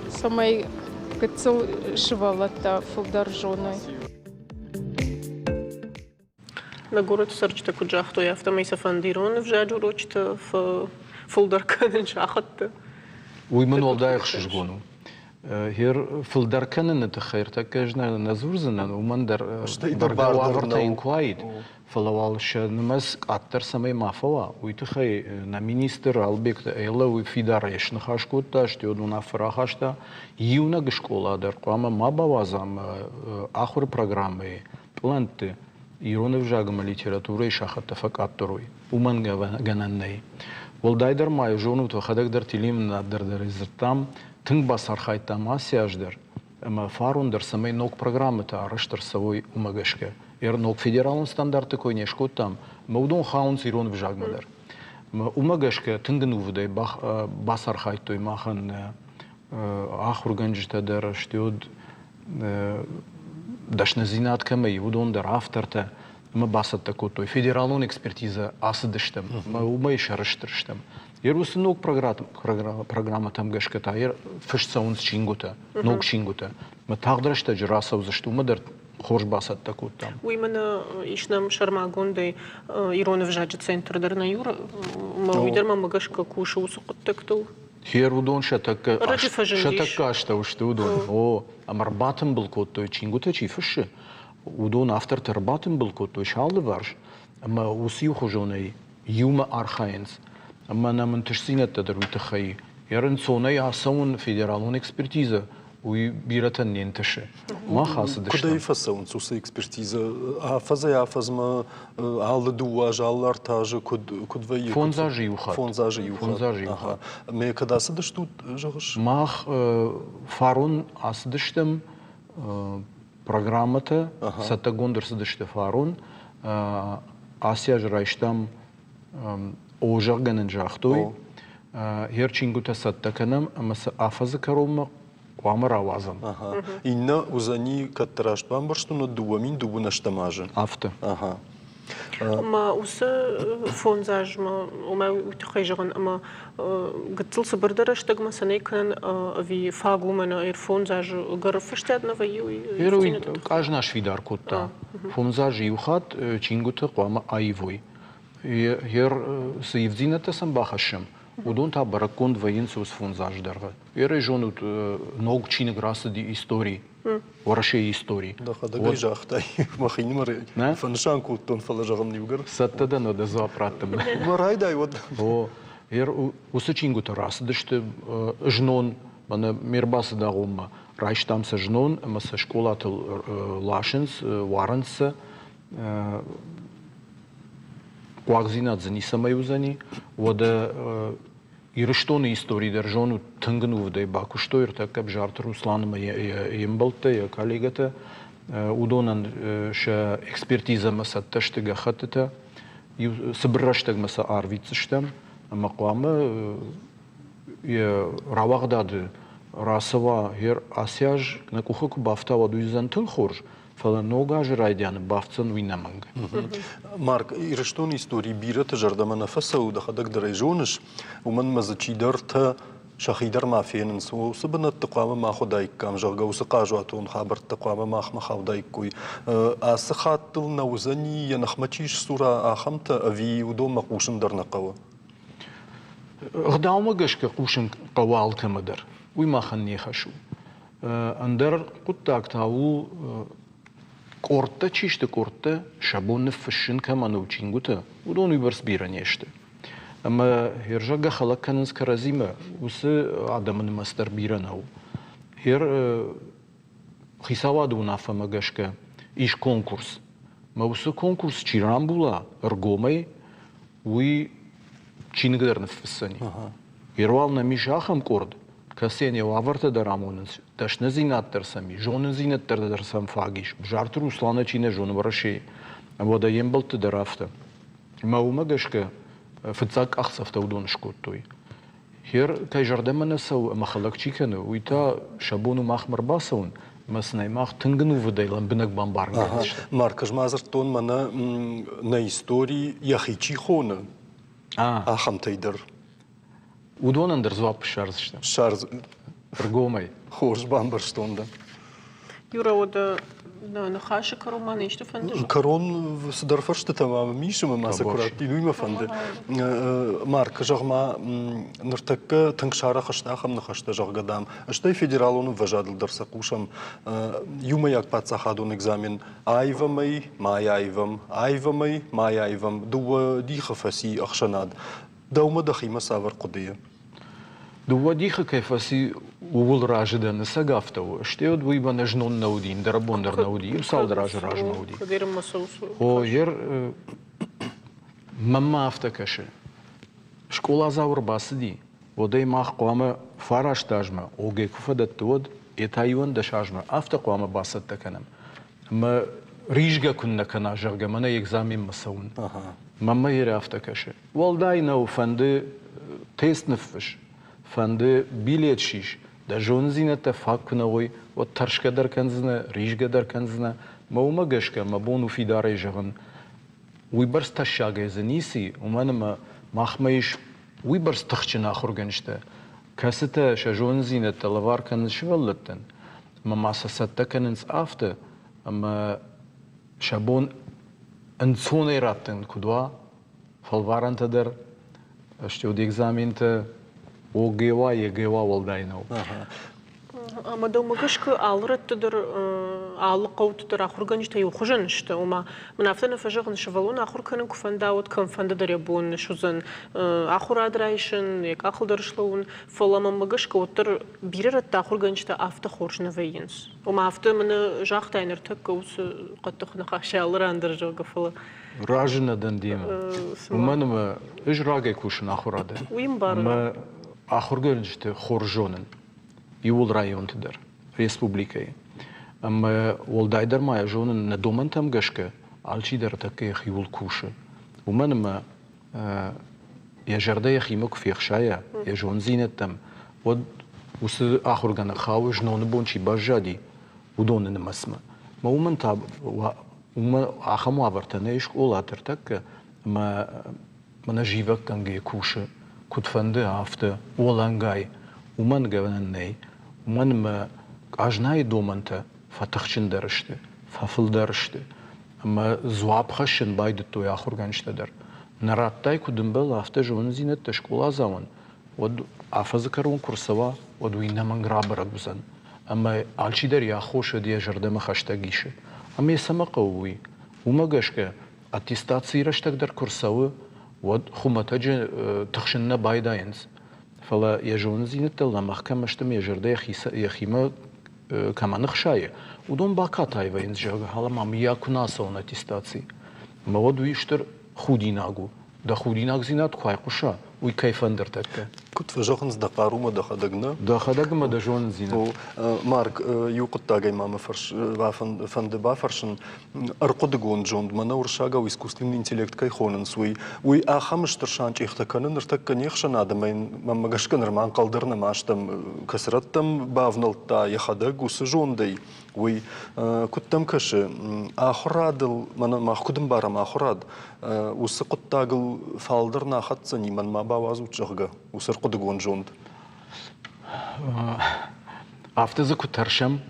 цӕмӕй гыццыл сывӕллӕттӕ фылдӕр зоной. Нӕ горӕты цӕрджытӕ куыд загътой, афтӕмӕй сӕ фӕнды ирон ӕвзаджы урочыты фылдӕр кӕнын сахӕтты. Уый мын уӕлдай ӕхсызгон у. Гъер фылдӕр кӕныны тыххӕй ӕртӕккӕ ӕз нӕ дзурдзынӕн, уымӕн дӕр бӕргӕ уавӕртӕ йын куы уаид, фӕлӕ уал сӕ нымӕц къаддӕр цӕмӕй ма фӕуа, уый тыххӕй нӕ министр Албегты Эллӕ уый фидарӕй сныхас кодта, стӕй уынаффӕ рахаста, иунӕг скъола дӕр хъуамӕ ма бауадзӕм ахуыры программӕйы пълӕнтты ирон ӕвзаг ӕмӕ литературӕйы сахӕттӕ фӕкъаддӕр уой, уымӕн гӕнӕн нӕй. Уӕлдайдӕр ма йӕ зонут, уӕхӕдӕг дӕр телеуынынад дӕр дзырдтам, тынг бацархайдтам ацы аз дӕр ӕмӕ фарон дӕр, цӕмӕй ног программӕтӕ арӕзт ӕрцӕуой, уымӕ гӕсгӕ. Ног федералон стандартты кой не скодтам, ӕмӕ уыдон хауынц ирон ӕвзагмӕ дӕр. Уымӕ гӕсгӕ тынг ӕнувыдӕй бацархайдтой махӕн ахуыргӕнджытӕ дӕр, стӕй уыд дӕсныдзинад кӕмӕ и, уыдон дӕр автортӕ ӕмӕ бацӕттӕ кодтой. Федералон экспертизӕ ацыдыстӕм ӕмӕ уымӕй сӕрыстыр стӕм. Йе уыцы ног программӕтӕм гӕсгӕ та фыст цӕуынц чингуытӕ, ног чингуытӕ. Ӕмӕ тагъд рӕстӕджы рацӕудзысты, уымӕ дӕр хорз бацӕттӕ кодтам. Уый мын ис нӕм сӕрмагондӕй ирон ӕвзаджы центр дӕр нӕ юр, уый дӕр мӕм гӕсгӕ кусы уыцы хъуыддӕгтыл. Хер уыдон сӕ тӕккӕ сӕ тӕккӕ астӕу сты уыдон. О, ӕмӕ ӕрбатымбыл кодтой, чингуытӕ чи фыссы, уыдон автортӕ ӕрбатымбыл кодтой сӕ алыварс ӕмӕ уыцы иухуызонӕй иумӕ архайынц. Ӕмӕ нӕм ӕнтыстдзинӕдтӕ дӕр уый тыххӕй. Ӕрынцонӕй ацӕуын федералон экспертизӕ, уый бирӕтӕн не нтысы. Мах ацыдыстӕм. Куыдӕй фӕцӕуынц уыцы экспертизӕ? Афӕдзӕй-афӕдзмӕ алы дыууӕ азы, алы ӕртӕ азы куыд, куыд вӕййы? Фондз азы иу хатт. Фондз азы иу хатт. Фондз азы иу хатт. Ӕмӕ кӕд ацыдыстут, зӕгъыс? Мах фарон ацыдыстӕм программӕтӕ, цӕттӕгонд ӕрцыдысты фарон. Ацы аз райстам о зӕгъгӕ нын загътой. Йе рчингуытӕ цӕттӕ кӕнӕм ӕмӕ сӕ афӕдзы кӕронмӕ хъуамӕ рауадзӕм. Иннӕ уыдзӕни, кӕддӕр раст бамбӕрстон, уӕд 2012 ӕстӕм азы. Афтӕ. Ага. Ӕмӕ уыцы фондз азмӕ, уымӕ уый тыххӕй зӕгъын, ӕмӕ гыццыл цыбырдӕр рӕстӕгмӕ сӕ нӕй кӕнын ӕви фаг уымӕн ӕрфондз азы ӕгӕр фӕстиат нӕ вӕййы, уый? Уый къазна сфидар кодта. Фондз азы иу хатт чингуыты хъуамӕ аивой. Йе цы ивддзинӕдтӕ сӕм бахӕссӕм, уыдон та бӕрӕггонд вӕййынц уыцы фондз азы дӕргъы. Ерӕй зонут, ног чиныг рацыди истори, Уӕрӕсейы истори. Дӕхӕдӕг ӕй загътай, мӕхинымӕр фӕнысан кодтон, фӕлӕ зӕгъын иугӕр. Цӕттӕ дӕн уӕдӕ дзуапп раттынмӕ. Мӕ райдай уӕд. О, уыцы чингуытӕ рацыдысты знон, мӕнӕ ме рбацыд агъоммӕ. Райстам сӕ знон ӕмӕ сӕ скъолатыл ласынц, уарынц сӕ. Хъуагдзинад дзы ницӕмӕй уыдзӕни. Уӕдӕ Ирыстоны истори дӕр зонут, тынг ӕнувыдӕй бакуыстой ӕртӕккӕ Бзарты Руслан ӕмӕ йе мбӕлттӕ, йӕ коллегӕтӕ. Уыдонӕн сӕ экспертизӕмӕ цӕттӕ сты гӕххӕттытӕ. Иу цыбыр рӕстӕгмӕ сӕ арвитдзыстӕм ӕмӕ хъуамӕ йӕ рауагъдады рацӕуа ацы аз нӕ къухы куы бафта, уӕд уый уыдзӕн тынг хорз. Фӕлӕ ног азы райдианы бафтдзӕн уый нӕмӕнг. Марк, Ирыстоны истори бирӕты зӕрдӕмӕ нӕ фӕцӕуы, дӕхӕдӕг дӕр ӕй зоныс, уымӕн ӕмӕ дзы чидӕртӕ сӕхи дӕр ма фенынц. Уыцы бынӕтты хъуамӕ мах уыдаиккам, зӕгъгӕ, уыцы хъазуатон хабӕрттӕ хъуамӕ махмӕ хаудаиккой. Ацы хатт ыл нӕ уыдзӕни, йӕ ныхмӕ чи сдзура, ахӕмтӕ, ӕви уыдонмӕ хъусын дӕр нӕ хъӕуы? Ӕгъдаумӕ гӕсгӕ хъусын хъӕуы алкӕмӕ дӕр. Уый махӕн не хӕс у. Ӕндӕр хъуыддаг та у, къордтӕ чи сты, къордтӕ, сӕ бон ныффыссын кӕмӕн у чингуытӕ, уыдон уыйбӕрц бирӕ не сты. Ӕмӕ хӕрзӕггӕ хӕлӕг кӕнынц кӕрӕдзимӕ, уыцы адӕмы нымӕц дӕр бирӕ нӕу. Хер хицауады уынаффӕмӕ гӕсгӕ ис конкурс. Мӕ уыцы конкурс чи рамбула ӕргомӕй, уый чиныг дӕр ныффыссӕни. Ируал нӕм ис ахӕм къорд, кӕцыйӕн йӕ уавӕртӕ дӕр амонынц, дӕсныдзинад дӕр сӕм ис, зонындзинӕдтӕ дӕр сӕм фаг ис. Бзарты Русланы чи нӕ зоны Уӕрӕсейы, уӕдӕ йе мбӕлтты дӕр афтӕ. Ӕмӕ уымӕ гӕсгӕ фыццаг къахдзӕфтӕ уыдон скодтой. Хер кӕй зӕрдӕмӕ нӕ цӕуы ӕмӕ хӕлӕг чи кӕны, уый та сӕ бон у махмӕ ӕрбацӕуын, ӕмӕ сын ӕй мах тынг ӕнувыдӕй лӕмбынӕг бамбарын кӕндзыстӕм. Марк, ӕз ма дзырдтон, мӕнӕ нӕ истори йӕхи чи хоны, ахӕмтӕй дӕр. Уыдонӕн дӕр дзуапп ссардзыстӕм. Ссардз. Ӕргомӕй. Хорз бамбӕрстон дӕ. Юра, уӕдӕ нӕ ныхасы кӕрон ма нӕ исты фӕнды? Кӕрон цыдӕр фӕрстытӕ ма мӕм ис ӕмӕ ма сӕ куы раттин, уый мӕ фӕнды. Марк, зӕгъ-ма, ныртӕккӕ тынг сарӕх сты ахӕм ныхӕстӕ, зӕгъгӕ, дам, стӕй федералон ӕмвӕзадыл дӕр сӕ хъусӕм, иумӕйаг паддзахадон экзамен аивӕм ӕй, ма аивӕм, аивӕм ӕй, ма аивӕм, дыууӕ дихы фӕци ӕхсӕнад. Дӕумӕ дӕхимӕ цавӕр хъуыдыйы? Дыууӕ дихы кӕй фӕци, ууыл разы дӕн. Ӕцӕг афтӕ у. Стӕй уӕд уый мӕнӕ знон нӕ уыди, ӕндӕрӕбон дӕр нӕ уыди, иу цалдӕр азы размӕ уыди. О, ер мӕнмӕ афтӕ кӕсы. Скъоладзау ӕрбацыди, уӕд ӕй мах хъуамӕ фараст азмӕ, ОГЭ куы фӕдӕтты, уӕд, йе та 11 азмӕ афтӕ хъуамӕ бацӕттӕ кӕнӕм. Ӕмӕ ризгӕ куыннӕ кӕна, зӕгъгӕ, мӕнӕ экзаменмӕ цӕуын. Мӕнмӕ ерӕ афтӕ кӕсы. Уӕлдай нӕу, фӕнды тест ныффыс, фӕнды билет сис, дӕ зонындзинӕдтӕ фаг куы нӕ уой, уӕд тӕрсгӕ дӕр кӕндзынӕ, ризгӕ дӕр кӕндзынӕ. Мӕ уымӕ гӕсгӕ мӕ бон у фидарӕй зӕгъын, уыйбӕрц тӕссагӕй дзы ницы и, уымӕн ӕмӕ махмӕ ис уыйбӕрц тыхджын ахуыргӕнджытӕ, кӕцытӕ сӕ зонындзинӕдтӕ лӕвар кӕнынц сывӕллӕттӕн ӕмӕ ма сӕ цӕттӕ кӕнынц афтӕ, ӕмӕ сӕ бон ӕнцонӕй раттын куыд уа, фӕлварӕнтӕ дӕр, стӕй экзаментӕ ОГЭ-уа, ЕГЭ-уа уӕлдай нӕу. Ӕмӕ дӕумӕ гӕсгӕ алы рӕтты дӕр, алы хъӕуты дӕр ахуыргӕнджытӕ иухуызӕн сты? Ома, мын афтӕ нӕ фӕзӕгъын, сывӕллон ахуыр кӕнын куы фӕнда, уӕд кӕмфӕнды дӕр йӕ бон суыдзӕн ахуырад райсын, йӕ къахыл дӕр слӕууын. Фӕлӕ мӕнмӕ гӕсгӕ уӕддӕр бирӕ рӕтты ахуыргӕнджытӕ афтӕ хорз нӕ вӕййынц. Ома, афтӕ мын загътай ныртӕккӕ уыцы хъӕддых ныхасӕй алы ран дӕр, зӕгъгӕ, фӕлӕ Разы нӕ дӕн демӕ. Уымӕн ӕмӕ ӕз рагӕй кусын ахуырады. Уый ӕмбарын. Ӕмӕ ахуыргӕнджыты хорз зонын иууыл районты дӕр, республикӕйы. Ӕмӕ уӕлдайдӕр ма йӕ зонын нӕ домӕнтӕм гӕсгӕ алчидӕр тӕккӕ йӕхиуыл кусы. Уымӕн ӕмӕ. йӕ зӕрдӕ йӕхимӕ куы фехсайа, йӕ зонддзинӕдтӕм, уӕд уыцы ахуыргӕнӕг хауы, зноны бон чи баззади, уыдоны нымӕцмӕ. Мӕ уымӕн та уымӕ ахӕм уавӕртӕ нӕй скъолаты ӕртӕккӕ, ӕмӕ мӕнӕ зивӕггӕнгӕ кусы, куыд фӕнды, афтӕ, уӕлӕнгай. Уымӕн гӕнӕн нӕй. Уымӕн ӕмӕ къазнайы домӕнтӕ фӕтыхджындӕр сты, фӕфылдӕр сты. Ӕмӕ дзуапп хӕссын байдыдтой ахуыргӕнджытӕ дӕр. Нӕ радтай куыд ӕмбӕлы, афтӕ зонындзинӕдтӕ скъоладзауӕн, уӕд афӕдзы кӕрон куы рцӕуа, уӕд уый ӕнӕмӕнг рабӕрӕг уыдзӕн. Ӕмӕ алчидӕр йӕ аххос уӕд йӕ зӕрдӕмӕ хӕстӕг исы. Ӕмӕ йӕ цӕмӕ хъӕуы уый? Уымӕ гӕсгӕ аттестацийы рӕстӕг дӕр куы рцӕуы, уӕд хуымӕтӕджы тыхсын нӕ байдайынц. Фӕлӕ йӕ зонындзинӕдтӕ лӕмӕгъ кӕм сты ӕмӕ йӕ зӕрдӕ йӕхимӕ кӕмӕн ӕхсайы, уыдон бакатай вӕййынц, зӕгъгӕ, ма мыййаг куы нӕ ацӕуон аттестаци. Ӕмӕ уӕд уый стыр худинаг у. Дӕ худинагдзинад куы айхъуса, уый кӕй фӕнды ӕртӕккӕ? Куыд фӕзӕгъынц, дӕ хъарумӕ дӕхӕдӕг нӕ? Дӕхӕдӕг ӕмӕ дӕ зонындзинад. Марк, иу хъуыддагӕй ма мӕ фӕнды бафӕрсын. Ӕрхъуыдыгонд зонд, мӕнӕ уырыссагау искусственный интеллект кӕй хонынц, уый, уый ахӕм стыр санчъехтӕ кӕны ныртӕккӕ не хсӕнад ӕмӕ йын, мӕнмӕ гӕсгӕ, нырма ӕнхъӕл дӕр нӕма стӕм, кӕцырӕттӕм бавнӕлдта йӕхӕдӕг уыцы зондӕй, уый. Куыд дӕм кӕсы, ахуырадыл, мӕнӕ мах куыд ӕмбарӕм ахуырад, уыцы хъуыддагыл фалдӕр нӕ ахӕцдзӕни, мӕнмӕ бауадзут, зӕгъгӕ, уыцы ӕрхъуыдыгонд зонд? Афтӕ дзы куы тӕрсӕм,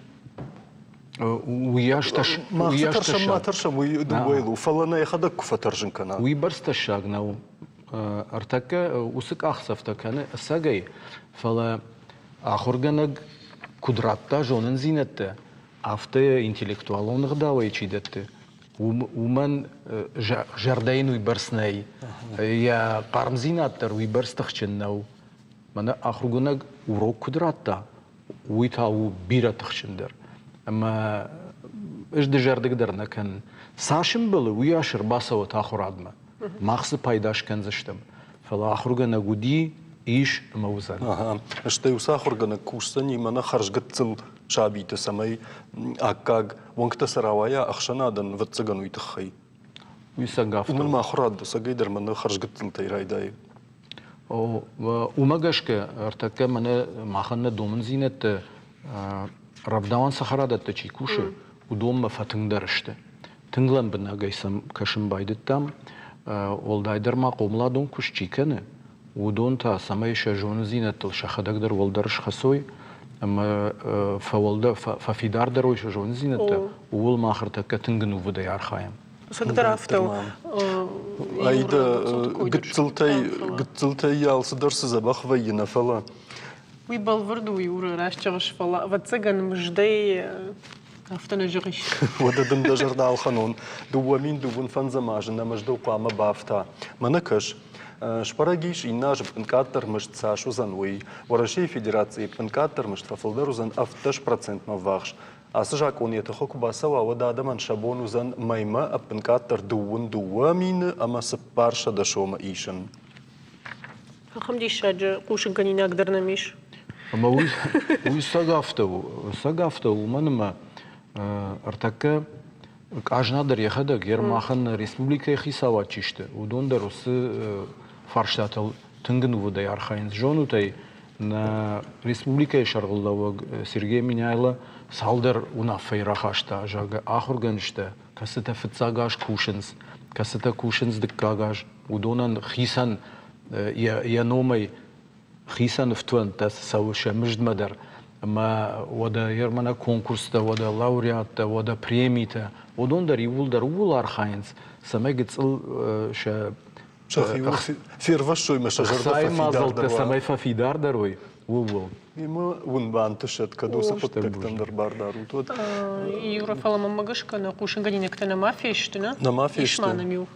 уыйас Мах цы тӕрсӕм, ма тӕрсӕм, уый дыууӕйыл у, фӕлӕ нӕ йӕхӕдӕг куы фӕтӕрсын кӕна. Уыйбӕрц тӕссаг нӕу. Ӕртӕккӕ уыцы къахдзӕфтӕ кӕны ӕцӕгӕй, фӕлӕ ахуыргӕнӕг куыд радта зонындзинӕдтӕ, афтӕ интеллектуалон ӕгъдауӕй чи дӕтты, уымӕн зӕрдӕ йын уыйбӕрц нӕй. Йӕ хъармдзинад дӕр уыйбӕрц тыхджын нӕу. Мӕнӕ ахуыргӕнӕг урок куыд радта, уый та у бирӕ тыхджындӕр. Ӕмӕ ӕз дызӕрдыг дӕр нӕ кӕнын. Цас ӕмбӕлы, уыйас ӕрбацӕуӕт ахуырадмӕ. Мах дзы пайда скӕндзыстӕм. Фӕлӕ ахуыргӕнӕг уыди, ис ӕмӕ уыдзӕн. Стӕй уыцы ахуыргӕнӕг кусдзӕни мӕнӕ хӕрзгыццыл сабиты, цӕмӕй аккаг уӕнгтӕ сӕ рауайа ӕхсӕнадӕн, ӕвӕццӕгӕн, уый тыххӕй. Уый цӕг афтӕ. Уымӕн ма ахуырад ӕцӕгӕй дӕр мӕнӕ хӕрзгыццылтӕй райдайы. Уымӕ гӕсгӕ ӕртӕккӕ мӕнӕ махӕн нӕ домындзинӕдтӕ рӕвдауӕн цӕхӕрадӕтты чи кусы, уыдонмӕ фӕтынгдӕр сты. Тынг лӕмбынӕгӕй сӕм кӕсын байдыдтам. Уӕлдайдӕр ма хъомыладон куыст чи кӕны, уыдон та цӕмӕй сӕ зонындзинӕдтыл сӕхӕдӕг дӕр уӕлдӕр схӕцой ӕмӕ фӕуӕлдӕр фӕфидардӕр уой сӕ зонындзинӕдтӕ, ууыл мах ӕртӕккӕ тынг ӕнувыдӕй архайӕм. Цӕгдӕр афтӕ у. Аида, гыццылтӕй, гыццылтӕй алцыдӕр цы дзӕбӕх вӕййы, нӕ фӕлӕ. Уый бӕлвырд у, Юра, раст зӕгъыс, фӕлӕ ӕвӕццӕгӕн мыздӕй афтӕ нӕ зӕгъис. Уӕдӕ дын дӕ зӕрдӕ ӕлхӕнон. 2025 азы нӕ мыздыл хъуамӕ бафта. Мӕнӕ кӕс, сбӕрӕг ис, иннӕ азы ӕппынкъаддӕр мызд цас уыдзӕн, уый. Уӕрӕсейы Федерацийы ӕппынкъаддӕр мызд фӕфылдӕр уыдзӕн 17 процентмӕ ввахс. Ацы закъон йӕ тыхы куы бацӕуа, уӕд адӕмӕн сӕ бон уыдзӕн мӕймӕ ӕппынкъаддӕр 22 400 сомы исын. Ахӕм диссаджы хъусынгӕнинаг дӕр нӕм ис. Ӕмӕ уый, уый цӕг афтӕ у, цӕг афтӕ у, уымӕн ӕмӕ ӕртӕккӕ къазна дӕр йӕхӕдӕг, йе махӕн нӕ республикӕйы хицауад чи сты, уыдон дӕр уыцы фарстатыл тынг ӕнувыдӕй архайынц. Зонут ӕй, нӕ республикӕйы сӕргълӕууӕг Сергей Меняйло цалдӕр уынаффӕйы рахаста, зӕгъгӕ, ахуыргӕнджытӕ, кӕцытӕ фыццаг аз кусынц, кӕцытӕ кусынц дыккаг аз, уыдонӕн хицӕн йӕ номӕй хицӕн ӕфтуӕнттӕ цӕуы сӕ мыздмӕ дӕр. Ӕмӕ уӕдӕ ермӕнӕ конкурстӕ, уӕдӕ лауреаттӕ, уӕдӕ премитӕ, уыдон дӕр иууылдӕр ууыл архайынц, цӕмӕй гыццыл сӕ сӕхиуыл фервӕссой мӕ сӕ зӕрдӕ фӕфидардӕр мадзӕлттӕ цӕмӕй фӕфидардӕр уой, ууыл. Ӕмӕ уын бантысӕд, кӕд уыцы хъуыддӕгтӕн дӕр бар дарут, уӕд. Юра, фӕлӕ мӕнмӕ гӕсгӕ нӕ хъусынгӕнинӕгтӕ нӕма фесты, нӕ? Нӕма фесты. Ис ма нӕм иу.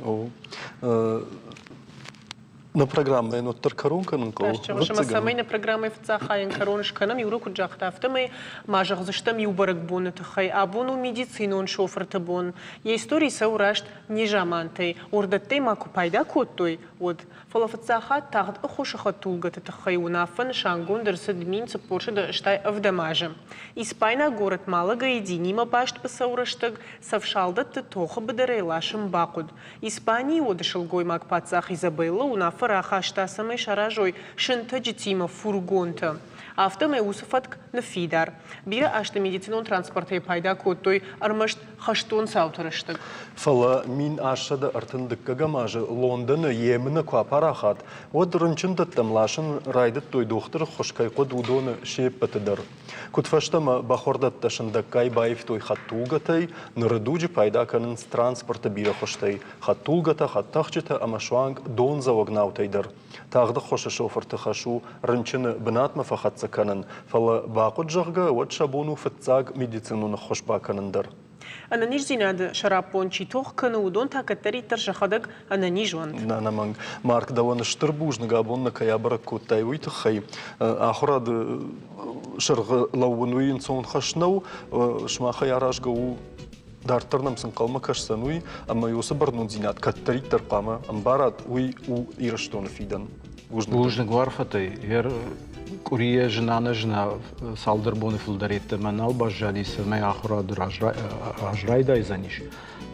Нӕ программӕйӕн уӕддӕр кӕрон кӕнын хъӕуы. Ӕмӕ цӕмӕй нӕ программӕйы фыццаг хайӕн кӕрон скӕнӕм, Юра куыд загъта, афтӕмӕй ма зӕгъдзыстӕм иу бӕрӕгбоны тыххӕй. Абон у медицинон шофырты бон. Йӕ истори цӕуы раст незамантӕй, уырдӕттӕй ма куы пайда кодтой, уӕд. Фӕлӕ фыццаг хатт тагъд ӕххуысы хӕдтулгӕты тыххӕй уынаффӕ нысангонд ӕрцыд 1487 азы. Испайнаг горӕт Малагайы динимӕ баст быцӕу рӕстӕг цӕф салдӕтты тохы быдырӕй ласын бахъуыд. Испанийы уӕды сылгоймаг паддзах Изабелла уынаффӕ уынаффӕ рахаста, цӕмӕй саразой сынтӕджытимӕ фургонтӕ. Афтӕмӕй уыцы фӕтк ныффидар. Бирӕ азты медицинон транспортӕй пайда кодтой ӕрмӕст хӕстон цауты рӕстӕг. Фӕлӕ 1132 азы Лондоны емынӕ куы апарахат, уӕд рынчындӕттӕм ласын райдыдтой дохтыры ххуыс кӕй хъуыд, уыдоны се ппӕты дӕр. Куыдфӕстӕмӕ бӕхуӕрдӕттӕ сындӕггай баивтой хӕдтулгӕтӕй, ныры дуджы пайда кӕнынц транспорты бирӕ хуызтӕй, хӕдтулгӕтӕ, хӕдтӕхджытӕ ӕмӕ суанг дондзӕуӕг наутӕй дӕр. Тагъд ӕххуысы шофырты хӕс у рынчыны бынатмӕ фӕхӕццӕ кӕнын, фӕлӕ бахъуыд, зӕгъгӕ, уӕд сӕ бон у фыццаг медицинон ӕххуыс бакӕнын дӕр. Ӕнӕниздзинады сӕраппонд чи тох кӕны, уыдон та кӕддӕриддӕр сӕхӕдӕг ӕнӕниз уӕнт. Ӕнӕмӕнг. Марк, дӕуӕн стыр бузныг абон нӕ кӕй абӕрӕг кодтай, уый тыххӕй. Ахуырады сӕргъы лӕууын уый ӕнцон хӕс нӕу. Сымахӕй аразгӕ у дарддӕр нӕм цы нхъӕлмӕ кӕсдзӕн, уый, ӕмӕ уыцы бӕрнондзинад кӕддӕриддӕр хъуамӕ ӕмбарат, уый у Ирыстоны фидӕн. Бузныг. Бузныг уарфӕтӕй. Ер къуырийӕ зына-нӕзына цалдӕр боны фылдӕр йеддӕмӕ нал баззади, цӕмӕй ахуырады раз райдайдзӕнис.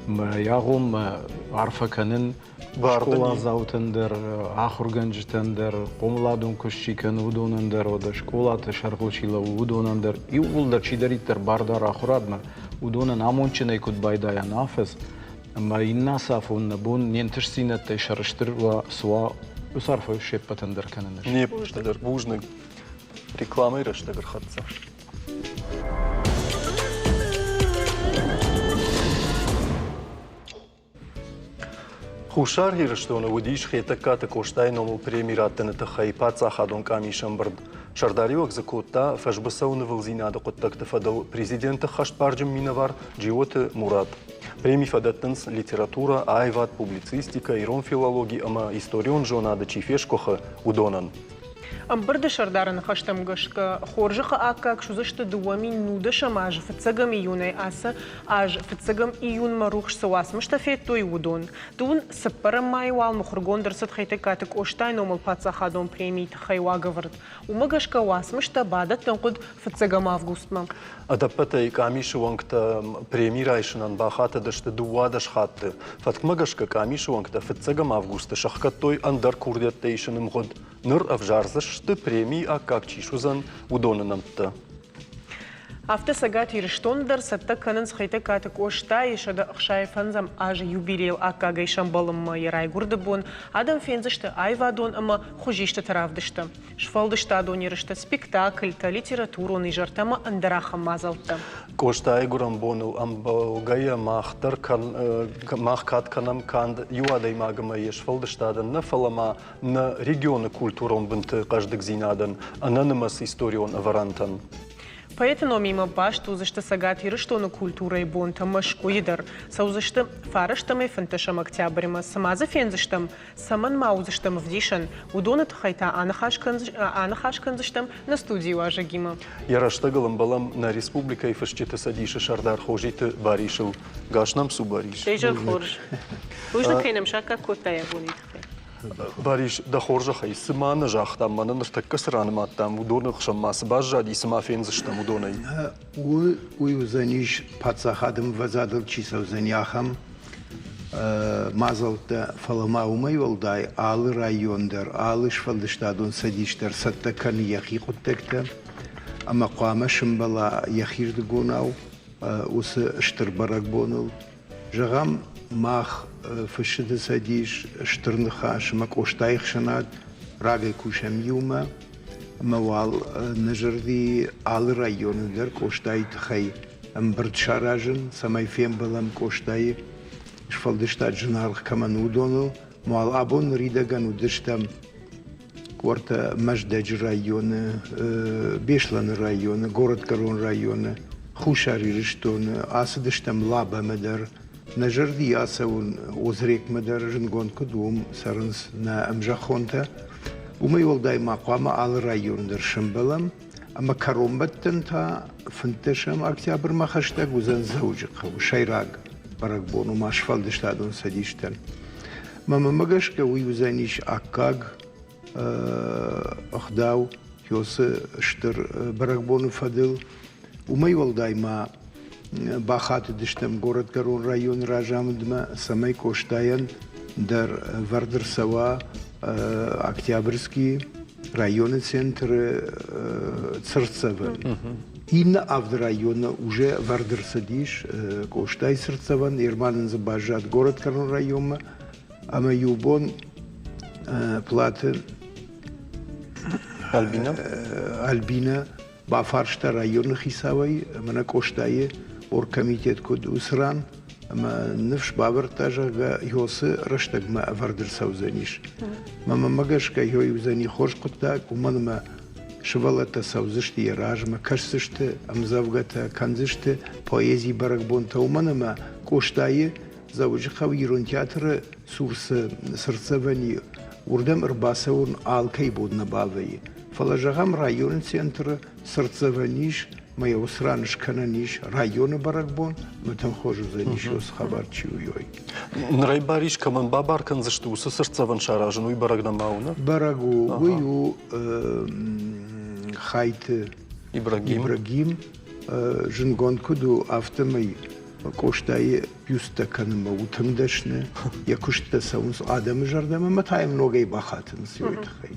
Мӕ агъоммӕ арфӕ кӕнын скъоладзаутӕн дӕр, ахуыргӕнджытӕн дӕр, хъомыладон куыст чи кӕны, уыдонӕн дӕр, уӕдӕ скъолаты сӕргъыл чи лӕууы, уыдонӕн дӕр, иууылдӕр чидӕриддӕр бар дары ахуырадмӕ, уыдонӕн амондджынӕй куыд байдайа нӕ афӕдз, ӕмӕ иннӕ ацафон нӕ бон не нтыстдзинӕдтӕй сӕрыстыр уа, цы уа, уыцы арфӕ се ппӕтӕн дӕр кӕнын ӕз. Не ппӕтӕн дӕр бузныг. Рекламӕйы рӕстӕг ӕрхӕццӕ. Хуссар Ирыстоны уыдис Хетӕгкаты Къостайы номыл преми раттыны тыххӕй паддзахадон къамисы ӕмбырд. Сӕрдариуӕг дзы кодта фӕсбыцӕу нывылдзинады хъуыддӕгты фӕдыл президенты хӕстбарджын минӕвар Джиоты Мурат. Преми фӕдӕттынц литературӕ, аивад, публицистикӕ, ирон филологи ӕмӕ историон зонады чи фесгуыхы, уыдонӕн. Ӕмбырды сӕрдары ныхӕстӕм гӕсгӕ, хорзӕхы аккаг суыдзысты 2010 азы фыццӕгӕм июнӕй ацы аз фыццӕгӕм июнмӕ рухс цы уацмыстӕ федтой, уыдон. Дыууын цыппӕрӕм майы уал мыхуыргонд ӕрцыд Хетӕгкаты Къостайы номыл паддзахадон премийы тыххӕй уагӕвӕрд. Уымӕ гӕсгӕ уацмыстӕ бадӕттын хъуыд фыццӕгӕм августмӕ. Ӕдӕппӕтӕй къамисы уӕнгтӕ преми райсынӕн бахатыдысты 12 хатты. Фӕткмӕ гӕсгӕ къамисы уӕнгтӕ фыццӕгӕм августы сӕхгӕдтой ӕндӕр курдиӕттӕ исыны мгъуыд. Ныр ӕвзардзысты премийы аккаг чи суыдзӕн, уыдоны нӕмттӕ. Афтӕ Цӕгат Ирыстоны дӕр цӕттӕ кӕнынц Хетӕгкаты Къостайы 165 азы юбилейыл аккагӕй сӕмбӕлынмӕ йӕ райгуырды бон адӕм фендзысты аивадон ӕмӕ хуызистыты равдысты. Сфӕлдыстадон ерыстӕ, спектакльтӕ, литературон изӕртӕ ӕмӕ ӕндӕр ахӕм мадзӕлттӕ. Къостайы гуырӕн боныл ӕмбӕлгӕйӕ мах дӕр мах кад кӕнӕм канд иу адӕймаг ӕмӕ йе сфӕлдыстадӕн нӕ, фӕлӕ ма нӕ регионы культурон бынты хъӕздыгдзинадӕн, ӕнӕнымӕц историон ӕвӕрӕнтӕн. Поэты номимӕ баст уыдзысты Цӕгат Ирыстоны культурӕйы бонтӕ Мӕскуыйы дӕр. Цӕудзысты фарӕстӕмӕй фынддӕсӕм октябрьмӕ. Цы ма дзы фендзыстӕм, цӕмӕн ма уыдзыстӕм ӕвдисӕн, уыдоны тыххӕй та аныхас кӕндзыстӕм нӕ студийы уазӕгимӕ. Йӕ рӕстӕгыл ӕмбӕлӕм нӕ республикӕйы фысджыты цӕдисы сӕрдар Хозиты Барисыл. Гас нӕм цу, Барис. Изӕр хорз. Бузныг, кӕй нӕм саккаг кодтай абоны тыххӕй. Барис, дӕ хорзӕхӕй, цы ма нӕ загътам, мӕнӕ ныртӕккӕ цы ранымадтам, уыдоны хсӕн ма цы баззади, цы ма фендзыстӕм уыдонӕй? Уый уыдзӕнис паддзахады ӕмвӕзадыл чи цӕудзӕни, ахӕм мадзӕлттӕ, фӕлӕ ма уымӕй уӕлдай алы район дӕр, алы сфӕлдыстадон цӕдис дӕр цӕттӕ кӕны йӕхи хъуыддӕгтӕ ӕмӕ хъуамӕ сымбӕла йӕхирдыгонау уыцы стыр бӕрӕгбоныл. Зӕгъӕм, мах Фысджыты цӕдис, Стыр Ныхас ӕмӕ Къостайы ӕхсӕнад рагӕй кусӕм иумӕ ӕмӕ уал нӕ зӕрди алы районы дӕр Къостайы тыххӕй ӕмбырд саразын, цӕмӕй фембӕлӕм Къостайы сфӕлдыстад зынаргъ кӕмӕн уыдоныл. Уал абон ныридӕгӕн уыдыстӕм уӕртӕ Мӕздӕджы районы, Беслӕны районы, Горӕтгӕрон районы, Хуссар Ирыстоны, ацыдыстӕм Лабӕмӕ дӕр. Нӕ зӕрди ацӕуын Озрекмӕ дӕр зындгонд куыд уым цӕрынц нӕ ӕмзӕххонтӕ. Уымӕй уӕлдай ма хъуамӕ алы районы дӕр сӕмбӕлӕм. Ӕмӕ кӕронбӕттӕн та фынддӕсӕм октябрмӕ хӕстӕг уыдзӕн Дзӕуджыхъӕуы сӕйраг бӕрӕгбон, ома сфӕлдыстадон цӕдистӕн. Мӕнмӕ гӕсгӕ уый уыдзӕнис аккаг ӕгъдау Кёсы стыр бӕрӕгбоны фӕдыл. Уымӕй уӕлдай ма бахатыдыстӕм горӕтгӕрон районы разамындмӕ, цӕмӕй Къостайӕн дӕр вӕрд ӕрцӕуа. Октябрьский районы центры цыртдзӕвӕн. Иннӕ авд районы уже вӕрд ӕрцыдис Къостайы цыртдзӕвӕн, Ерманӕн дзы баззад горӕтгӕрон районмӕ. Ӕмӕ иу бон Платы Альбина? Альбина бафарста районы хицауӕй, мӕнӕ Къостайы оргкомитет куыд уыцы ран, ӕмӕ ныфс бавӕрдта, зӕгъгӕ, Йосы рӕстӕгмӕ ӕвӕрд ӕрцӕудзӕнис. Мӕнмӕ гӕсгӕ йой уыдзӕни хорз хъуыддаг, уымӕн ӕмӕ сывӕллӕттӕ цӕудзысты йӕ размӕ, кӕсдзысты ӕмдзӕвгӕтӕ, кӕндзысты поэзийы бӕрӕгбонтӕ, уымӕн ӕмӕ Къостайы Дзӕуджыхъӕуы Ирон театры цур цы цыртдзӕвӕн и, уырдӕм ӕрбацӕуын алкӕй бон нӕ бавӕййы. Фӕлӕ, зӕгъӕм, районы центры цыртдзӕвӕн ис, мӕ йӕ уыцы ран скӕнӕн ис районы бӕрӕгбон, ӕмӕ тынг хорз уыдзӕнис уыцы хабар чи у, уый. Нырӕй Барис кӕмӕн бабар кӕндзысты уыцы цыртдзӕвӕн саразын, уый бӕрӕг нӕма у, нӕ? Бӕрӕг у. Уый у Хайты Ибрагим. Ибрагим. Зындгонд куыд у, афтӕмӕй Къостайы бюсттӕ кӕнынмӕ у тынг дӕсны, йӕ куысттӕ цӕуынц адӕмы зӕрдӕмӕ ӕмӕ та йӕм ногӕй бахатынц уый тыххӕй.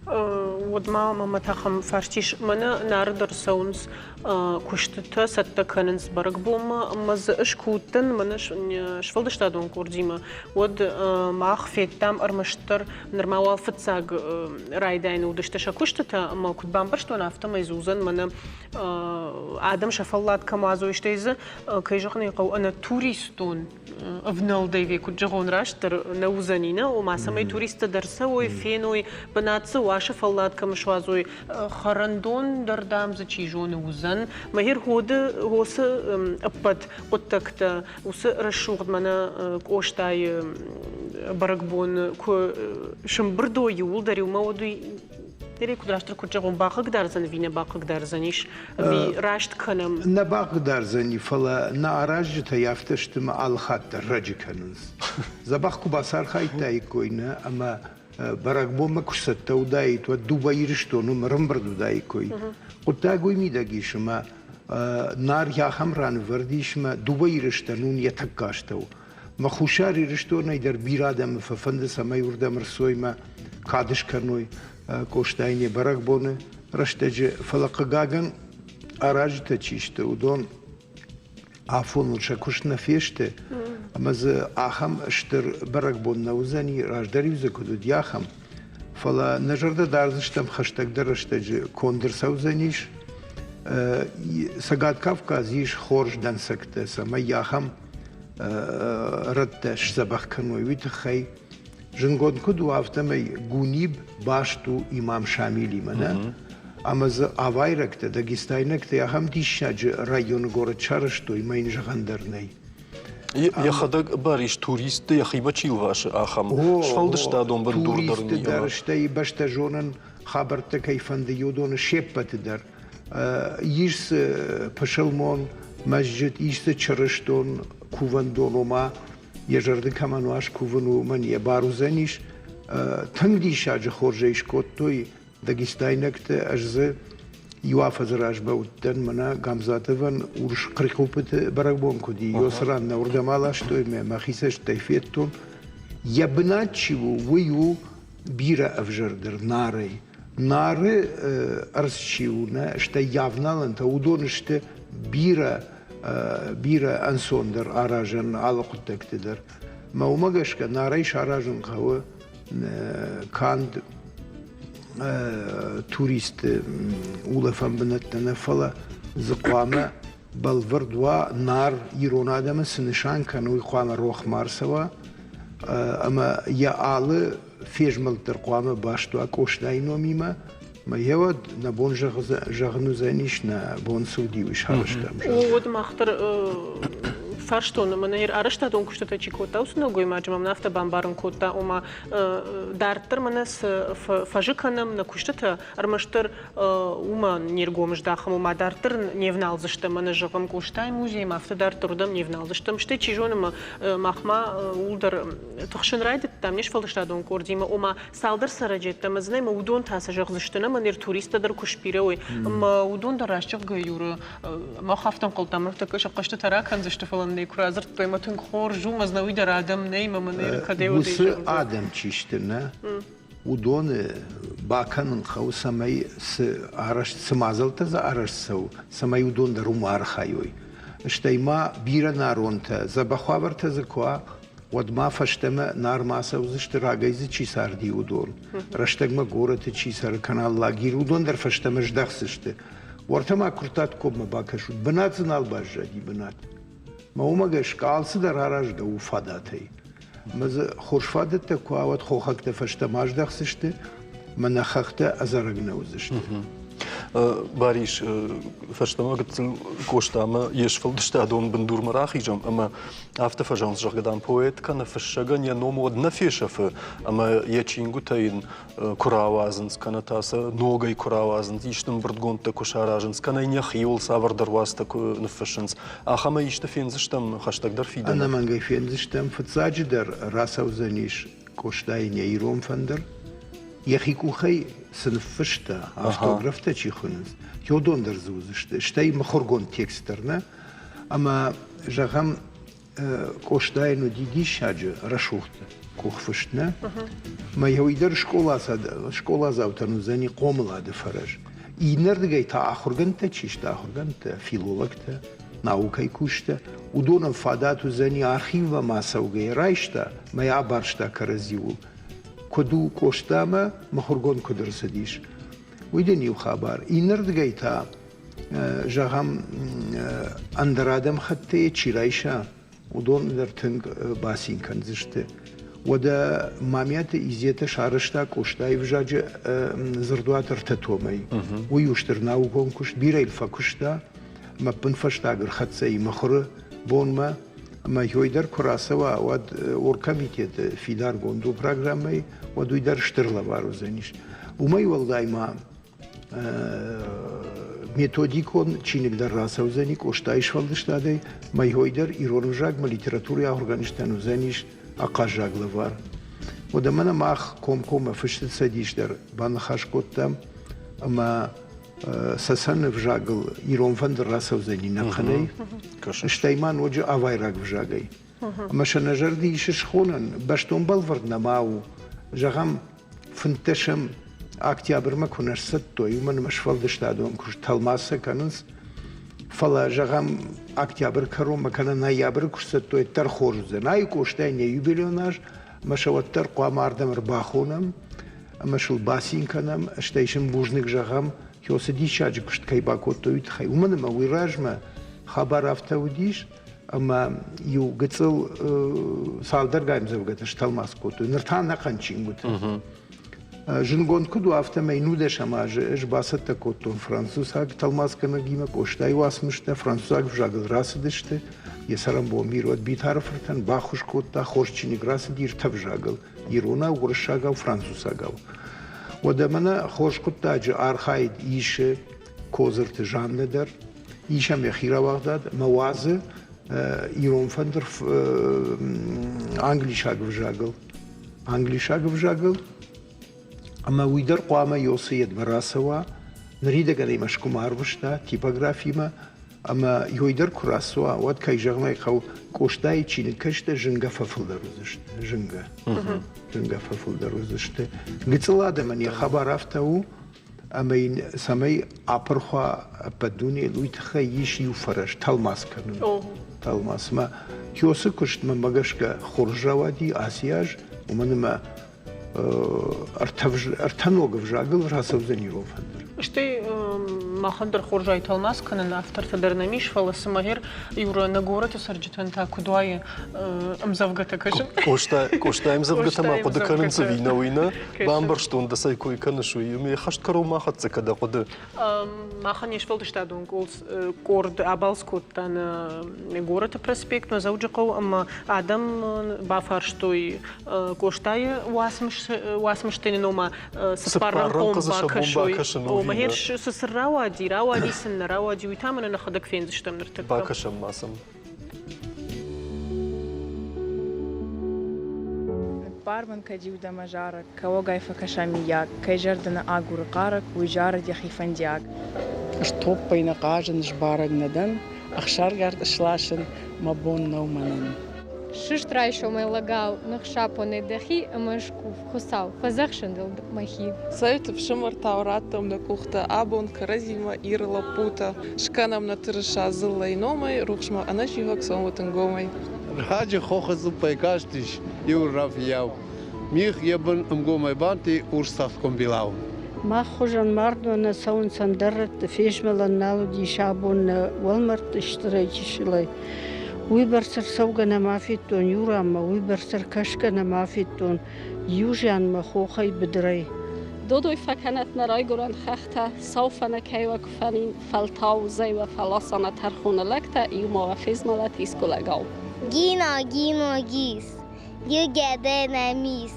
Уӕд ма мӕ тахӕм фарст ис, мӕнӕ Нары дӕр цӕуынц куыстытӕ, цӕттӕ кӕнынц бӕрӕгбонмӕ ӕмӕ дзы ӕз куы уыдтӕн мӕнӕ сфӕлдыстадон къордимӕ, уӕд мах федтам ӕрмӕстдӕр нырма уал фыццаг райдайӕны уыдысты сӕ куыстытӕ ӕмӕ куыд бамбӕрстон, афтӕмӕй дзы уыдзӕн мӕнӕ адӕм сӕ фӕллад кӕм уадзой, стӕй дзы, кӕй зӕгъын ӕй хъӕуы, ӕнӕ туристон ӕвнӕлдӕй ве куыд зӕгъон растдӕр нӕ уыдзӕни, нӕ? Ома, цӕмӕй туристтӕ дӕр цӕуой, феной, бынат цы уа, сӕ фӕллад кӕм суадзой, хӕрӕндон дӕр, дам, дзы чи зоны уыдзӕн. Мӕгер ходы уыцы ӕппӕт хъуыддӕгтӕ, уыцы рӕсугъд мӕнӕ Къостайы бӕрӕгбон куы сымбырд уой иууылдӕр иумӕ, уӕд уый Нырӕй куыд растдӕр куыд зӕгъон, бахъыгдардзӕн ӕви нӕ бахъыгдардзӕнис, ӕви раст кӕнӕм? Нӕ бахъыгдардзӕни, фӕлӕ нӕ аразджытӕй афтӕ сты мӕ алыхатт дӕр раджы кӕнынц. Дзӕбӕх куы бацархайдтаиккой нӕ ӕмӕ бӕрӕгбонмӕ куы сцӕттӕ уыдаид, уӕд дыууӕ Ирыстоны уым ӕрӕмбырд уыдаиккой. Хъуыддаг уый мидӕг ис, ӕмӕ Нар ахӕм ран ӕвӕрд ис, ӕмӕ дыууӕ Ирыстон уын йӕ тӕккӕ астӕу. Мӕ Хуссар Ирыстонӕй дӕр бирӕ адӕмы фӕфӕнды, цӕмӕй уырдӕм ӕрцой мӕ кад скӕной Къостайы не бӕрӕгбоны рӕстӕджы. Фӕлӕ, хъыгагӕн, аразджытӕ чи сты, уыдон афоныл сӕ куыст нӕ фесты, ӕмӕ дзы ахӕм стыр бӕрӕгбон нӕ уыдзӕни, раздӕр-иу дзы куыд уыди, ахӕм. Фӕлӕ нӕ зӕрдӕ дардзыстӕм хӕстӕгдӕр рӕстӕджы конд ӕрцӕудзӕнис. Цӕгат Кавказ ис хорз дӕнцӕгтӕ, цӕмӕй ахӕм рӕттӕ сдзӕбӕх кӕной, уый тыххӕй. Зындгонд куыд у, афтӕмӕй Гуниб баст у имам Шамилимӕ, нӕ? Ӕмӕ дзы авайрӕгтӕ, дагестайнӕгтӕ ахӕм диссаджы районы горӕт сарӕзтой, мӕ йын зӕгъӕн дӕр нӕй. Йӕхӕдӕг Барис туристты йӕхимӕ чи лвасы, ахӕм сфӕлдыстадон бындур дӕр Туристты дӕр, стӕй бӕстӕзонӕн хабӕрттӕ кӕй фӕнды, уыдоны се ппӕты дӕр. Ис дзы пысылмон мӕзджыт, ис дзы чырыстон кувӕндон, ома йӕ зӕрды кӕмӕн уа скувын, уымӕн йӕ бар уыдзӕнис. Тынг диссаджы хорзӕй скодтой дагестайнӕгты. Ӕз дзы иу афӕдзы размӕ уыдтӕн, мӕнӕ Гамзатовӕн урс хърихъуппыты бӕрӕгбон куыд и, уыцы ран нӕ уырдӕм аластой, мӕ мӕхи цӕстӕй федтон. Йӕ бынат чи у, уый у бирӕ ӕвзӕрдӕр Нарӕй. Нары ӕрдз чи у, нӕ, стӕй авналӕнтӕ, уыдон сты бирӕ, бирӕ ӕнцондӕр аразӕн алы хъуыддӕгты дӕр. Мӕ уымӕ гӕсгӕ Нарӕй саразын хъӕуы канд туристты улӕфӕн бынӕттӕ нӕ, фӕлӕ дзы хъуамӕ бӕлвырд уа, Нар ирон адӕмы цы нысан кӕны, уый хъуамӕ рох ма рцӕуа ӕмӕ йӕ алы фезмӕлд дӕр хъуамӕ баст уа Къостайы номимӕ. Мӕ йеуӕд нӕ бон зӕгъын уыдзӕнис, нӕ бон цы уыди, уый сарӕзтам. Уӕд мах дӕр фарстон, мӕнӕ арӕзтадон куыстытӕ чи кодта, уыцы нӕлгоймаджы мӕм афтӕ бамбарын кодта, ома дарддӕр мӕнӕ цы фӕзы кӕнӕм нӕ куыстытӕ, ӕрмӕстдӕр уымӕ не ргом здахӕм, ома дарддӕр не вналдзыстӕм, мӕнӕ зӕгъӕм, Къостайы музеймӕ, афтӕ дарддӕр уырдӕм не вналдзыстӕм. Стӕй, чи зоны, мах ма ууыл дӕр тыхсын райдыдтам не сфӕлдыстадон къордимӕ, ома цалдӕр цӕрӕджы ӕмӕ дзы ӕмӕ уыдон та цы зӕгъдзысты, ӕмӕ ныр туристтӕ дӕр куы сбирӕ уой, ӕмӕ уыдон дӕр раст зӕгъгӕ, Юры, мах афтӕ ӕнхъӕлдтам, ныртӕккӕ сӕ хъӕзтытӕ ракӕндзысты, фӕлӕ нӕ куы радзырдтой, мӕ тынг хорз у, мӕ знауи дӕр адӕм нӕй, мӕ мӕнӕ кӕдӕй Уыцы адӕм чи сты, нӕ, уыдоны бакӕнын хъӕуы, цӕмӕй цы арӕзт, цы мадзӕлттӕ дзы арӕзт цӕуы, цӕмӕй уыдон дӕр уым архайой. Стӕй ма бирӕ наронтӕ, дзӕбӕх уавӕртӕ дзы куы уа, уӕд ма фӕстӕмӕ Нармӕ ацӕудзысты, рагӕй дзы чи царди, уыдон. Рӕстӕгмӕ горӕты чи цӕры, кӕнӕ лагерь, уыдон дӕр фӕстӕмӕ здӕхдзысты. Уӕртӕ ма Куырттаткоммӕ бакӕсут, бынат дзы нал баззади, бынат. Мӕ уымӕ гӕсгӕ алцыдӕр аразгӕ у фадатӕй. Мӕ дзы хорз фадӕттӕ куы уа, уӕд хохӕгтӕ фӕстӕмӕ аздӕхдзысты, мӕ нӕ хӕхтӕ ӕдзӕрӕг нӕ уыдзысты. Барис, фӕстӕмӕ гыццыл Къостамӕ йе сфӕлдыстадон бындурмӕ рахизӕм ӕмӕ афтӕ фӕзӕгъынц, зӕгъгӕ, дам, поэт кӕнӕ фыссӕгӕн йӕ ном уӕд нӕ фесӕфы ӕмӕ йӕ чингуытӕ йын куы рауадзынц, кӕнӕ та сӕ ногӕй куы рауадзынц, исты ӕмбырдгондтӕ куы саразынц, кӕнӕ йын йӕхиуыл цавӕрдӕр уацтӕ куы ныффыссынц. Ахӕмӕй исты фендзыстӕм хӕстӕгдӕр фидӕны? Ӕнӕмӕнгӕй фендзыстӕм. Фыццаджыдӕр рацӕудзӕнис Къостайы нӕ ирон фӕндыр, йӕхи къухӕй цы ныффыста, автографтӕ чи хуынынц, уыдон дӕр дзы уыдзысты, стӕй мыхуыргонд текст дӕр нӕ. Ӕмӕ, зӕгъӕм, Къостайӕн уыди диссаджы рӕсугъд къухфыст, нӕ? Мӕ йӕ уый дӕр скъоладзаутӕн уыдзӕни хъомылады фӕрӕз. Иннӕрдыгӕй та ахуыргӕндтӕ чи сты, ахуыргӕндтӕ, филологтӕ, наукӕйы кусджытӕ, уыдонӕн фадат уыдзӕни архивмӕ ма цӕугӕйӕ райста мӕ йӕ абарста кӕрӕдзиуыл. Куыд у Къостамӕ мыхуыргонд куыд ӕрцыдис, уый дын иу хабар. Иннӕрдыгӕй та, зӕгъӕм, ӕндӕр адӕмхаттӕй чи райса, уыдон дӕр тынг бацин кӕндзысты. Уӕдӕ Мамиаты Изетӕ сарӕзта Къостайы взаджы дзырдуат ӕртӕ томӕй. Уый у стыр наукон куыст, бирӕ йыл фӕкуыста, ӕмӕ ӕппынфӕстаг ӕрхӕццӕ и мыхуыры бонмӕ. Ӕмӕ йой дӕр куы рацӕуа, уӕд оргкомитеты фидаргонд у программӕйы, уӕд уый дӕр стыр лӕвар уыдзӕнис. Уымӕй уӕлдай ма методикон чиныг дӕр рацӕудзӕни Къостайы сфӕлдыстадӕй, мӕйой дӕр ирон ӕвзагмӕ литературӕйы ахуыргӕнджытӕн уыдзӕнис ахъаззаг лӕвар. Уӕдӕ мӕнӕ мах комкоммӕ Фысты цӕдис дӕр баныхас кодтам ӕмӕ цӕцӕны ӕвзагыл ирон фӕндыр рацӕудзӕни нӕхъӕнӕй, стӕй ма ноджы авайраг ӕвзагӕй. Ӕмӕ сӕ нӕ зӕрды ис схонӕн, бӕстон бӕлвырд нӕма у. Зӕгъӕм, фынддӕсӕм октябрмӕ куы нӕ сцӕттой, уымӕн ӕмӕ сфӕлдыстадон куыст тӕлмац сӕ кӕнынц. Фӕлӕ, зӕгъӕм, октябры кӕронмӕ кӕнӕ ноябры куы сцӕттой, уӕддӕр хорз уыдзӕн. Ай Къостайы нӕ юбилейон аз, ӕмӕ сӕ уӕддӕр хъуамӕ ардӕм ӕрбахонӕм ӕмӕ сыл бацин кӕнӕм, стӕй сын бузныг зӕгъӕм, цы диссаджы куыст кӕй бакодтой, уый тыххӕй. Уымӕн ӕмӕ уый размӕ хабар афтӕ уыдис, ӕмӕ иу гыццыл цалдӕргай ӕмдзӕвгӕтӕ стӕлмац кодтой. Ныр та ӕнӕхъӕн чингуытӕ. Зындгонд куыд у, афтӕмӕй нудӕсӕм азы ӕз бацӕттӕ кодтон французаг тӕлмацгӕнӕгимӕ Къостайы уацмыстӕ французаг ӕвзагыл рацыдысты. Йӕ цӕрӕнбон бирӕ Битары-фыртӕн баххуыс кодта, хорз чиныг рацыди ӕртӕ взагыл – иронау, уырыссагау, французагау. Уӕдӕ мӕнӕ хорз хъуыддаджы архайд исы Кодзырты Жаннӕ дӕр, ис ӕм йӕхи рауагъдад ӕмӕ уадзы ирон фӕндыр англисаг ӕвзагыл. Англисаг ӕвзагыл ӕмӕ уый дӕр хъуамӕ Йосы йедмӕ рацӕуа. Ныридӕгӕн ӕй Мӕскуымӕ арвыста типографимӕ ӕмӕ йой дӕр куы рацӕуа, уӕд, кӕй зӕгъын ӕй хъӕуы, Къостайы чиныгкӕсджытӕ зынгӕ фӕфылдӕр уыдзысты. Зынгӕ. Зынгӕ фӕфылдӕр уыдзысты. Гыццыл адӕмӕн йӕ хабар афтӕ у, ӕмӕ йын цӕмӕй апырх уа ӕппӕт дунейыл, уый тыххӕй ис иу фӕрӕз тӕлмац кӕнын. Тӕлмацмӕ Киосы куыст мӕнмӕ гӕсгӕ хорз рауади ацы аз, уымӕн ӕмӕ ӕртӕ ног ӕвзагыл рацӕудзӕн ирон фӕндыр. Стӕй махӕн дӕр хорзӕй тӕлмац кӕнын автортӕ дӕр нӕм ис, фӕлӕ цымӕ гъер Юра, нӕ горӕты цӕрджытӕн та куыд уайы ӕмдзӕвгӕтӕ кӕсын? Къостайы ӕмдзӕвгӕтӕ ма хъуыды кӕнынц ӕви нӕ, уый нӕ? Бамбӕрстон дӕ, цӕй кой кӕныс, уый. Ме хӕст кӕронмӕ ахӕццӕ кӕ дӕ хъуыды. Махӕн не сфӕлдыстадон къорд абалц кодта нӕ горӕты проспектмӕ Дзӕуджыхъӕу ӕмӕ адӕм бафарстой Къостайы уацмысты нома цыппар рӕнхъон бакӕсой. Ома цы цы рауади, рауади сын, нӕ рауади, уый та мӕнӕ нӕхӕдӕг фендзыстӕм ныртӕккӕ. Бакӕсӕм ма сӕм. Ныббар мын, кӕд-иу дӕ мӕ зарӕг, кӕуӕгӕй фӕкӕса миййаг, кӕй зӕрдӕ нӕ агуры хъарӕг, уый зарыд йӕхи фӕндиаг. Ӕз топпӕй нӕ хъазын, сбарӕг нӕ дӕн, Ӕхсаргард ысласын мӕ бон нӕу мӕнӕн. Сыст райсомӕй лӕгау, ныхсапонӕй дӕхи ӕмӕ скув, Хуыцау, фӕдзӕхсын дыл мӕхи. Цӕйты фсымӕртау раттӕм нӕ къухтӕ абон кӕрӕдзимӕ Иры лӕппутӕ. Скӕнӕм нӕ тырыса дзыллӕйы номӕй, рухсмӕ ӕнӕзивӕг цомут ӕнгомӕй. Раджы хохы цъуппӕй кастис иу рафийау. Мигъ йӕ бын ӕмгомӕй бадти урс цӕсгом билау. Мах хуызӕн мардмӕ нӕ цӕуынц ӕндӕр рӕтты, фезмӕлӕн нал уыдис абон нӕ уӕлмӕрдты стырӕй-чысылӕй. Уыйбӕрц ӕрцӕугӕ нӕма федтон иу ранмӕ, уыйбӕрц ӕркӕсгӕ нӕма федтон иу зианмӕ хохӕй-быдырӕй. Додой фӕкӕнӕт нӕ райгуырӕн хӕхтӕ, сау фӕныкӕй уӕ куы фенин, фӕлтау зӕй уӕ фӕласа нӕ тӕрхоны лӕгтӕ, иумӕ уӕ фезмӕлӕт искуы лӕгау. Гино, Гино, Гис, Югедене мис,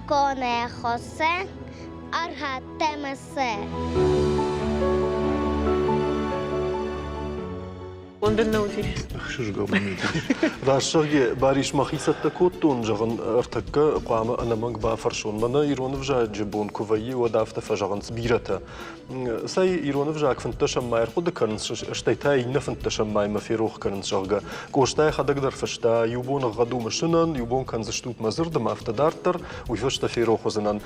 Коне Хосе, Архатемесе. Лондон нӕ уыдис? Ӕхсызгон мын уыдис. Раст зӕгъгӕ, Барис, мӕхи цӕттӕ кодтон, зӕгъын, ӕртӕккӕ хъуамӕ ӕнӕмӕнг бафӕрсон. Мӕнӕ ирон ӕвзаджы бон куы вӕййы, уӕд афтӕ фӕзӕгъынц бирӕтӕ. Цӕй, ирон ӕвзаг фынддӕсӕм мӕй ӕрхъуыды кӕнынц, стӕй та иннӕ фынддӕсӕм мӕймӕ ферох кӕнынц, зӕгъгӕ. Къоста йӕхӕдӕг дӕр фыста, иу бон ӕгъгъӕд у мысынӕн, иу бон кӕндзыстут мӕ дзырд ӕмӕ афтӕ дарддӕр, уый фӕстӕ ферох уыдзынӕн.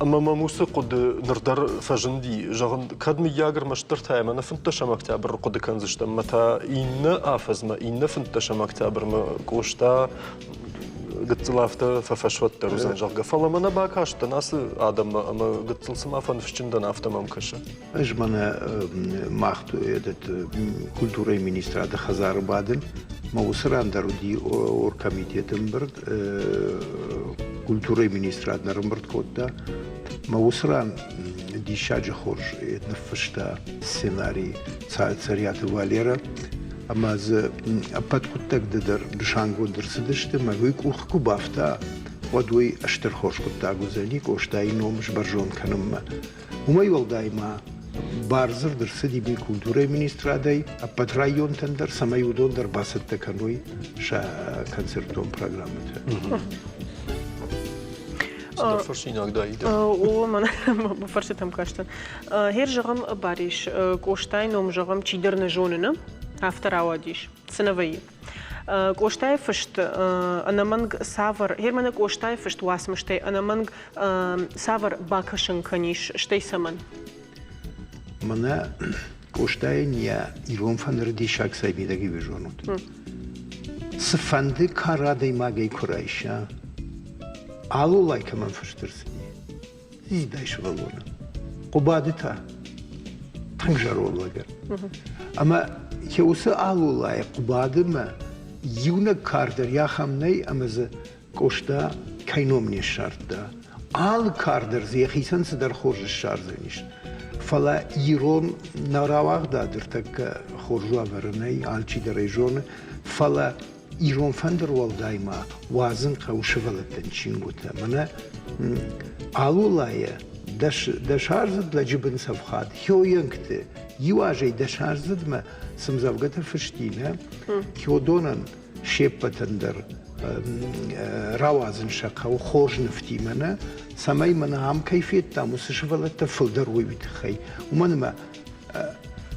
Ӕмӕ мӕм уыцы хъуыды ныр дӕр фӕзынди, зӕгъын, кӕд мыййаг ӕрмӕстдӕр та ӕмӕ нӕ фынддӕсӕм октябры хъуыды кӕндзыстӕм, ӕмӕ та иннӕ афӕдзмӕ, иннӕ фынддӕсӕм октябрмӕ Къоста гыццыл афтӕ фӕфӕсвӕддӕр уыдзӕн, зӕгъгӕ. Фӕлӕ мӕ нӕ бакастӕн ацы адӕммӕ ӕмӕ гыццыл цыма фӕныфсджын дӕн, афтӕ мӕм кӕсы. Ӕз мӕнӕ мах этот культурӕйы министрады хӕдзары бадын. Мӕ уыцы ран дӕр уыди оргкомитеты ӕмбырд, культурӕйы министрад нӕ ӕрӕмбырд кодта. Мӕ уыцы ран диссаджы хорз ныффыста сценарий Цӕриаты Валера. Ӕмӕ дзы ӕппӕт хъуыддӕгты дӕр нысангонд ӕрцыдысты, мӕ уый къух куы бафта, уӕд уый стыр хорз хъуыддаг уыдзӕни Къостайы ном сбӕрзонд кӕнынмӕ. Уымӕй уӕлдай ма бардзырд ӕрцыди культурӕйы министрадӕй ӕппӕт районтӕн дӕр, цӕмӕй уыдон дӕр бацӕттӕ кӕной сӕ концертон программӕтӕ. Цыдӕр фӕрсинаг дӕ иды. О, мӕн фӕрстытӕм кастӕн. Гъер зӕгъӕм, Барис, Къостайы ном зӕгъӕм, чидӕр нӕ зоны, нӕ? Афтӕ рауадис. Цы нӕ вӕййы? Къостайы фыст ӕнӕмӕнг цавӕр, Германы Къостайы фыст уацмыстӕй ӕнӕмӕнг цавӕр бакӕсын кӕнис, стӕй цӕмӕн? Мӕнӕ Къостайӕн йӕ ирон фӕндыры диссаг цӕй мидӕг и зонут? Цыфӕнды кар адӕймагӕй куы райса, алолай кӕмӕн фыст ӕрцыди, Зидӕй сывӕллоны. Хъуыбады та тынг зӕронд лӕгӕн. Ӕмӕ йӕ уыцы алолайы Хъуыбадымӕ иунӕг кар дӕр ахӕм нӕй, ӕмӕ дзы Къоста кӕй ном не ссардта. Алы кар дӕр дзы йӕхицӕн цыдӕр хорз ссардзӕнис. Фӕлӕ ирон нӕ рауагъдад ӕртӕккӕ хорз уавӕры нӕй, алчидӕр ӕй зоны. Фӕлӕ ирон фӕндыр уӕлдай ма уадзын хъӕуы сывӕллӕттӕн чингуытӕ. Мӕнӕ Алолайы дӕсаздзыд лӕджы бын цӕвхат Хёйӕнгты иу азӕй дӕсаздзыдмӕ цы мдзӕвгӕтӕ фысти, нӕ, Хёдонӕн се ппӕтӕн дӕр рауадзын сӕ хъӕуы хорз нывтимӕ, нӕ, цӕмӕй мӕнӕ ам кӕй федтам, уыцы сывӕллӕттӕ фылдӕр уой, уый тыххӕй. Уымӕн ӕмӕ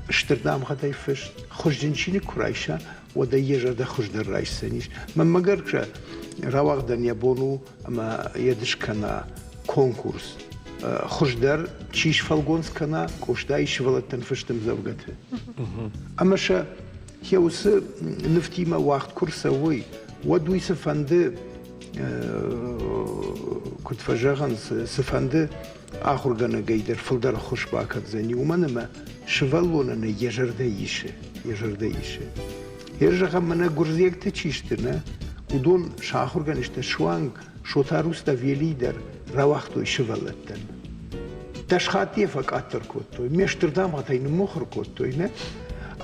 стыр дамгъӕтӕй фыст хуызджын чиныг куы райса, уӕд ӕй йӕ зӕрдӕ хуыздӕр райсдзӕнис. Мӕнмӕ гӕсгӕ, рауагъдӕн йӕ бон у ӕмӕ йӕ дыс кӕна конкурс. Хуыздӕр чи сфӕлгонц кӕна Къостайы сывӕллӕттӕн фыст ӕмдзӕвгӕты. Ӕмӕ сӕ йӕ уыцы нывтимӕ уагъд куы рцӕуой, уӕд уый цыфӕнды, куыд фӕзӕгъынц, цыфӕнды ахуыргӕнӕгӕй дӕр фылдӕр ӕххуыс бакӕндзӕни, уымӕн ӕмӕ сывӕллонӕн йӕ зӕрдӕ исы, йӕ зӕрдӕ исы. Йӕ зӕгъӕм, мӕнӕ гуырдзиӕгтӕ чи сты, нӕ, уыдон сӕ ахуыргӕнджытӕ суанг Шота Руставелийы дӕр рауагътой сывӕллӕттӕн. Дӕс хатты йӕ фӕкъаддӕр кодтой, ме стыр дамгъӕтӕй ныммыхуыр кодтой, нӕ?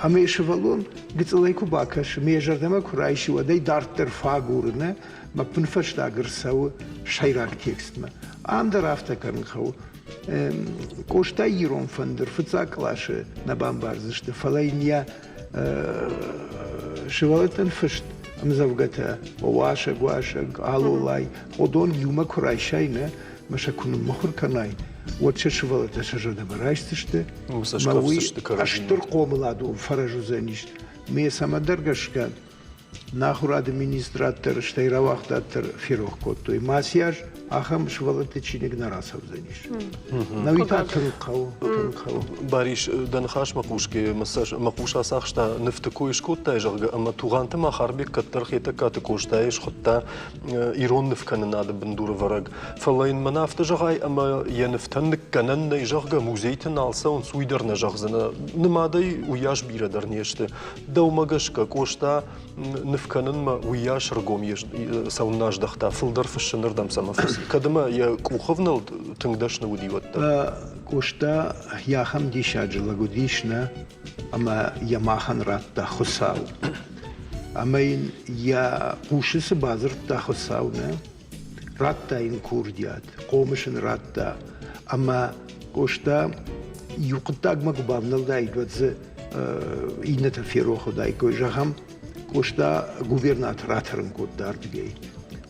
Ӕмӕ йӕ сывӕллон гыццылӕй куы бакӕсы, ме зӕрдӕмӕ куы райсы, уӕд ӕй дарддӕр фӕагуры, нӕ? Мӕ пынфӕстаг ӕрцӕуы сӕйраг текстмӕ. Ам дӕр афтӕ кӕнын хъӕуы. Къостайы ирон фӕндыр фыццаг къласы нӕ бамбардзысты, фӕлӕ йын йӕ сывӕллӕттӕн фыст ӕмдзӕвгӕтӕ уасӕг, уасӕг, алолай, уыдон иумӕ куы райсай, нӕ, мӕ сӕ куы ныммыхуыр кӕнай, уӕд сӕ сывӕллӕттӕ сӕ зӕрдӕмӕ райсдзысты. Ӕмӕ уый стыр хъомыладон фӕрӕз уыдзӕнис. Ме цӕмӕдӕр гӕсгӕ нӕ ахуырады министрад дӕр, стӕй рауагъдад дӕр ферох кодтой. Масиаз ахӕм сывӕллӕтты чиныг нӕ рацӕудзӕнис. Науи та тынг хъӕуы, тынг хъӕуы. Барис, дӕ ныхасмӕ хъусгӕ мӕ хъус ацахста, нывты кой скодтай, зӕгъгӕ, ӕмӕ Тугъанты Махарбег кӕддӕр Хетӕгкаты Къостайы схуыдта ирон нывкӕнынады бындурӕвӕрӕг. Фӕлӕ йын мӕнӕ афтӕ зӕгъай, ӕмӕ йӕ нывтӕн ныккӕнӕн нӕй, зӕгъгӕ, музейты нал цӕуынц, уый дӕр нӕ зӕгъдзынӕ. Нымадӕй уыйас бирӕ дӕр не сты. Дӕумӕ гӕсгӕ, Къоста ныв кӕнынмӕ уыйас ӕргом цӕуыннӕ аздӕхта, фылдӕр фыссынырдӕм цӕмӕ фӕци? Кӕд ӕмӕ йӕ къухӕвнӕлд тынг дӕсны уыди, уӕддӕр. Къоста йӕ ахӕм диссаджы лӕг уыдис, нӕ, ӕмӕ йӕ махӕн радта Хуыцау. Ӕмӕ йын йӕ хъусы цы бадзырдта Хуыцау, нӕ, радта йын курдиат, хъомыс ын радта. Ӕмӕ Къоста иу хъуыддагмӕ куы бавнӕлдаид, уӕд дзы иннӕтӕ ферох уыдаиккой. Зӕгъӕм, Къоста губернатор ратӕрын кодта ардыгӕй.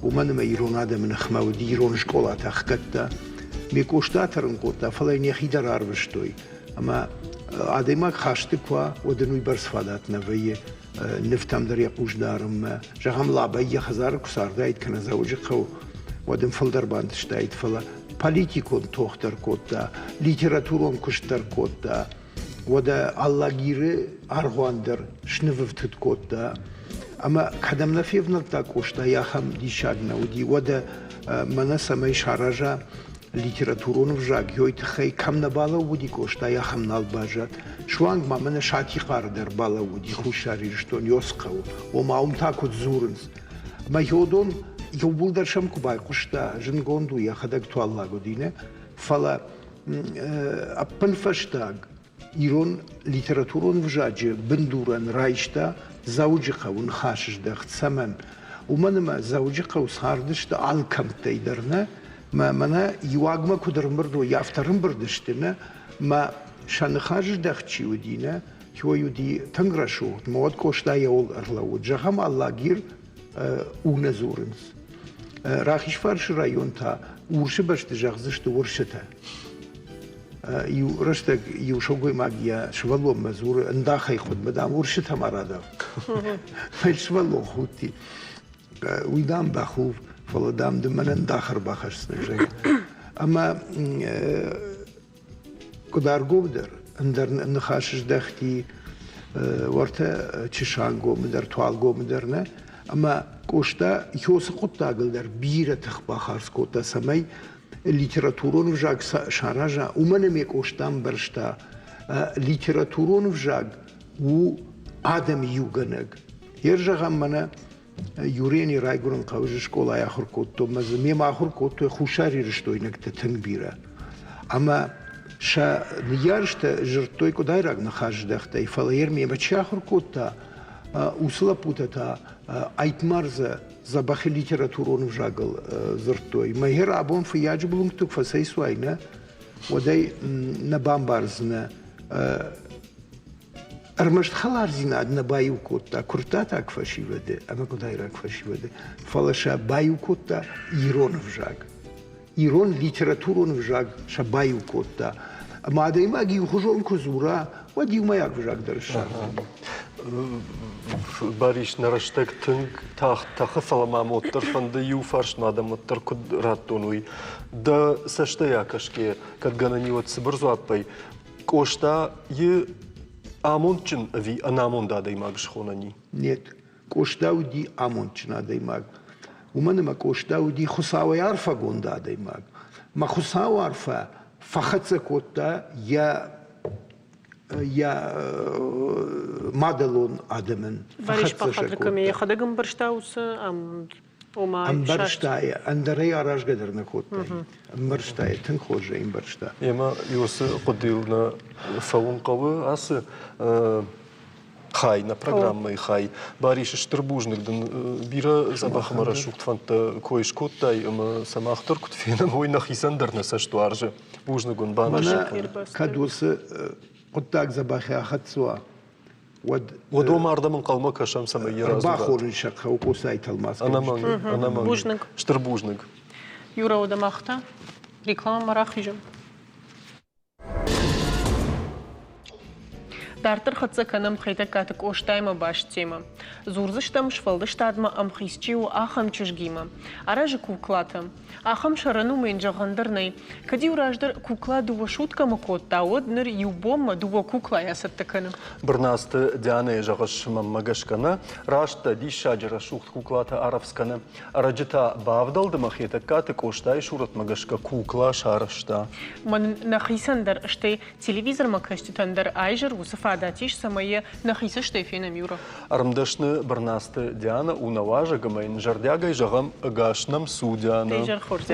Уымӕн ӕмӕ ирон адӕмы ныхмӕ уыди ирон скъолатӕ ӕхгӕдта. Ме Къоста тӕрын кодта, фӕлӕ йын йӕхи дӕр арвыстой. Ӕмӕ адӕймаг хӕсты куы уа, уӕд ын уыйбӕрц фадат нӕ вӕййы нывтӕм дӕр йӕ хъус дарынмӕ. Зӕгъӕм, Лабӕй йӕ хӕдзары куы цардаид кӕнӕ Дзӕуджыхъӕу, уӕд ын фылдӕр бантыстаид, фӕлӕ политикон тох дӕр кодта, литературон куыст дӕр кодта. Уӕдӕ Алагиры аргъуан дӕр снывӕфтыд кодта. Ӕмӕ кӕдӕм нӕ февнӕлдта Къоста, ахӕм диссаг нӕ уыди. Уӕдӕ мӕнӕ цӕмӕй сараза литературон ӕвзаг, ёй тыххӕй кӕм нӕ балӕууыди Къоста, ахӕм нал баззад. Суанг ма мӕнӕ Сатихъары дӕр балӕууыди Хуссар Ирыстон, Ёсхъӕуы. Ома уым та куыд дзурынц. Ӕмӕ Ёдон иууылдӕр сӕм куы байхъуыста, зындгонд у, йӕхӕдӕг туаллаг уыди, нӕ? Фӕлӕ ӕппынфӕстаг ирон литературон ӕвзаджы бындурӕн райста Дзӕуджыхъӕуы ныхасыздӕхт. Цӕмӕн? Уымӕн ӕмӕ Дзӕуджыхъӕу цардысты алы кӕмттӕй дӕр, нӕ? Мӕ мӕнӕ иуагмӕ куыд ӕрымбырд уой, афтӕ ӕрымбырд сты, нӕ? Мӕ сӕ ныхасыздӕхт чи уыди, нӕ, уый уыди тынг рӕсугъд. Мӕ уӕд Къоста йӕуыл ӕрлӕууыд. Зӕгъӕм, Алагир у нӕ дзурынц. Рахизфарсы район та Урсы бӕсты зӕгъдзысты уырсытӕ. Иу рӕстӕг иу сылгоймаг йӕ сывӕллонмӕ дзуры, ӕндахӕй хуыдмӕ, дам, уырсытӕ ма радав. Фӕлӕ сывӕллон худти. Уый, дам, бӕх у, фӕлӕ, дам, ды мӕнӕн ӕндах ӕрбахӕсдзынӕ, зӕгъгӕ. Ӕмӕ Къуыдаргом дӕр ӕндӕр ныхас здӕхти уӕртӕ Чысангомы дӕр, Туалгомы дӕр нӕ. Ӕмӕ Къоста Иосы хъуыддагыл дӕр бирӕ тых бахардз кодта, цӕмӕй литературон ӕвзаг сараза. Уымӕн ӕмӕ Къоста ӕмбӕрста, литературон ӕвзаг у адӕмы иугӕнӕг. Йе зӕгъӕм, мӕнӕ Юрийӕн райгуырӕн хъӕуы скъолайы ахуыр кодтон ӕмӕ дзы мемӕ ахуыр кодтой хуссарирыстойнӕгтӕ тынг бирӕ. Ӕмӕ сӕ ныййарджытӕ дзырдтой къуыдайраг ныхасздӕхтӕй, фӕлӕ йӕ мемӕ чи ахуыр кодта, уыцы лӕппутӕ та ӕйтмардзӕ дзӕбӕхы литературон ӕвзагыл дзырдтой. Мӕ абон Фыййаджы Блунгты куы фӕцӕйцуай, нӕ, уӕд ӕй нӕ бамбардзынӕ. Ӕрмӕст хӕлардзинад нӕ баиу кодта куырттатаг фӕсивӕды ӕмӕ къуыдайраг фӕсивӕды, фӕлӕ сӕ баиу кодта ирон ӕвзаг. Ирон литературон ӕвзаг сӕ баиу кодта. Ӕмӕ адӕймаг иухуызон куы дзура, уӕд иумӕйаг ӕвзаг дӕр ссардзӕн. Барис, нӕ рӕстӕг тынг тагъд тӕхы, фӕлӕ мӕм уӕддӕр фӕнды иу фарстмӕ дӕм уӕддӕр куыд радтон, уый. Дӕ цӕстӕй акӕсгӕйӕ, кӕд гӕнӕн и, уӕд цыбыр дзуаппӕй, Къостайы амондджын ӕви ӕнамонд адӕймаг схонӕн и? Нет, Къоста уыди амондджын адӕймаг. Уымӕн ӕмӕ Къоста уыди Хуыцауӕй арфӕгонд адӕймаг. Мӕ Хуыцауы арфӕ фӕхӕццӕ кодта йӕ йӕ мадӕлон адӕмӕн. Барис Бахатрыкӕмӕ йӕхӕдӕг ӕмбӕрста уыцы амонд? Ома, ӕмбӕрста йӕ, ӕндӕрӕй аразгӕ дӕр нӕ кодтаид. Ӕмбӕрста йӕ, тынг хорз ӕй ӕмбӕрста. Емӕ уыцы хъуыдыйыл нӕ фӕуын хъӕуы ацы хай, нӕ программӕйы хай. Барис, стыр бузныг дын бирӕ дзӕбӕх ӕмӕ рӕсугъд фӕндтӕ кой скодтай ӕмӕ сӕ мах дӕр куыд фенӕм, уый нӕхицӕн дӕр нӕ цӕст уарзы. Бузныг уын, банысан. Кӕд уыцы хъуыддаг дзӕбӕхӕй ахӕццӕ уа, уӕд Уӕд уым ардӕм ӕнхъӕлмӕ кӕсӕм, цӕмӕй йӕ радзурат. Ӕрбахонын сӕ хъӕуы Къосайы тӕлмац. Ӕнӕмӕнг, ӕнӕмӕнг. Бузныг. Стыр бузныг. Юра, уӕдӕ мах та рекламӕмӕ рахизӕм. Дарддӕр хӕццӕ кӕнӕм Хетӕгкаты Къостаимӕ баст темӕ. Дзурдзыстӕм сфӕлдыстадмӕ ӕмхиц чи у, ахӕм чызгимӕ. Аразы куклатӕ. Ахӕм сӕрӕн уымӕн зӕгъӕн дӕр нӕй. Кӕд-иу раздӕр кукла дыууӕ суткӕмӕ кодта, уӕд ныр иу бонмӕ дыууӕ куклайӕ цӕттӕ кӕны. Бырнацты Дианӕйы зӕгъыс, мӕнмӕ гӕсгӕ нӕ, раст дӕ, диссаджы рӕсугъд куклатӕ арӕвдз кӕны. Ӕрӕджы та бавдӕлд ӕмӕ Хетӕгкаты Къостайы сурӕтмӕ гӕсгӕ кукла сарӕзта. Мӕн нӕхицӕн дӕр, стӕй телевизормӕ кӕсджытӕн дӕр айзӕр уыцы фадат ис, цӕмӕй йӕ нӕхи цӕстӕй фенӕм, Юра. Ӕрмдӕсны Бырнацты Диана у нӕ уазӕг ӕмӕ йын зӕрдиагӕй зӕгъӕм, ӕгас нӕм цу, Диана.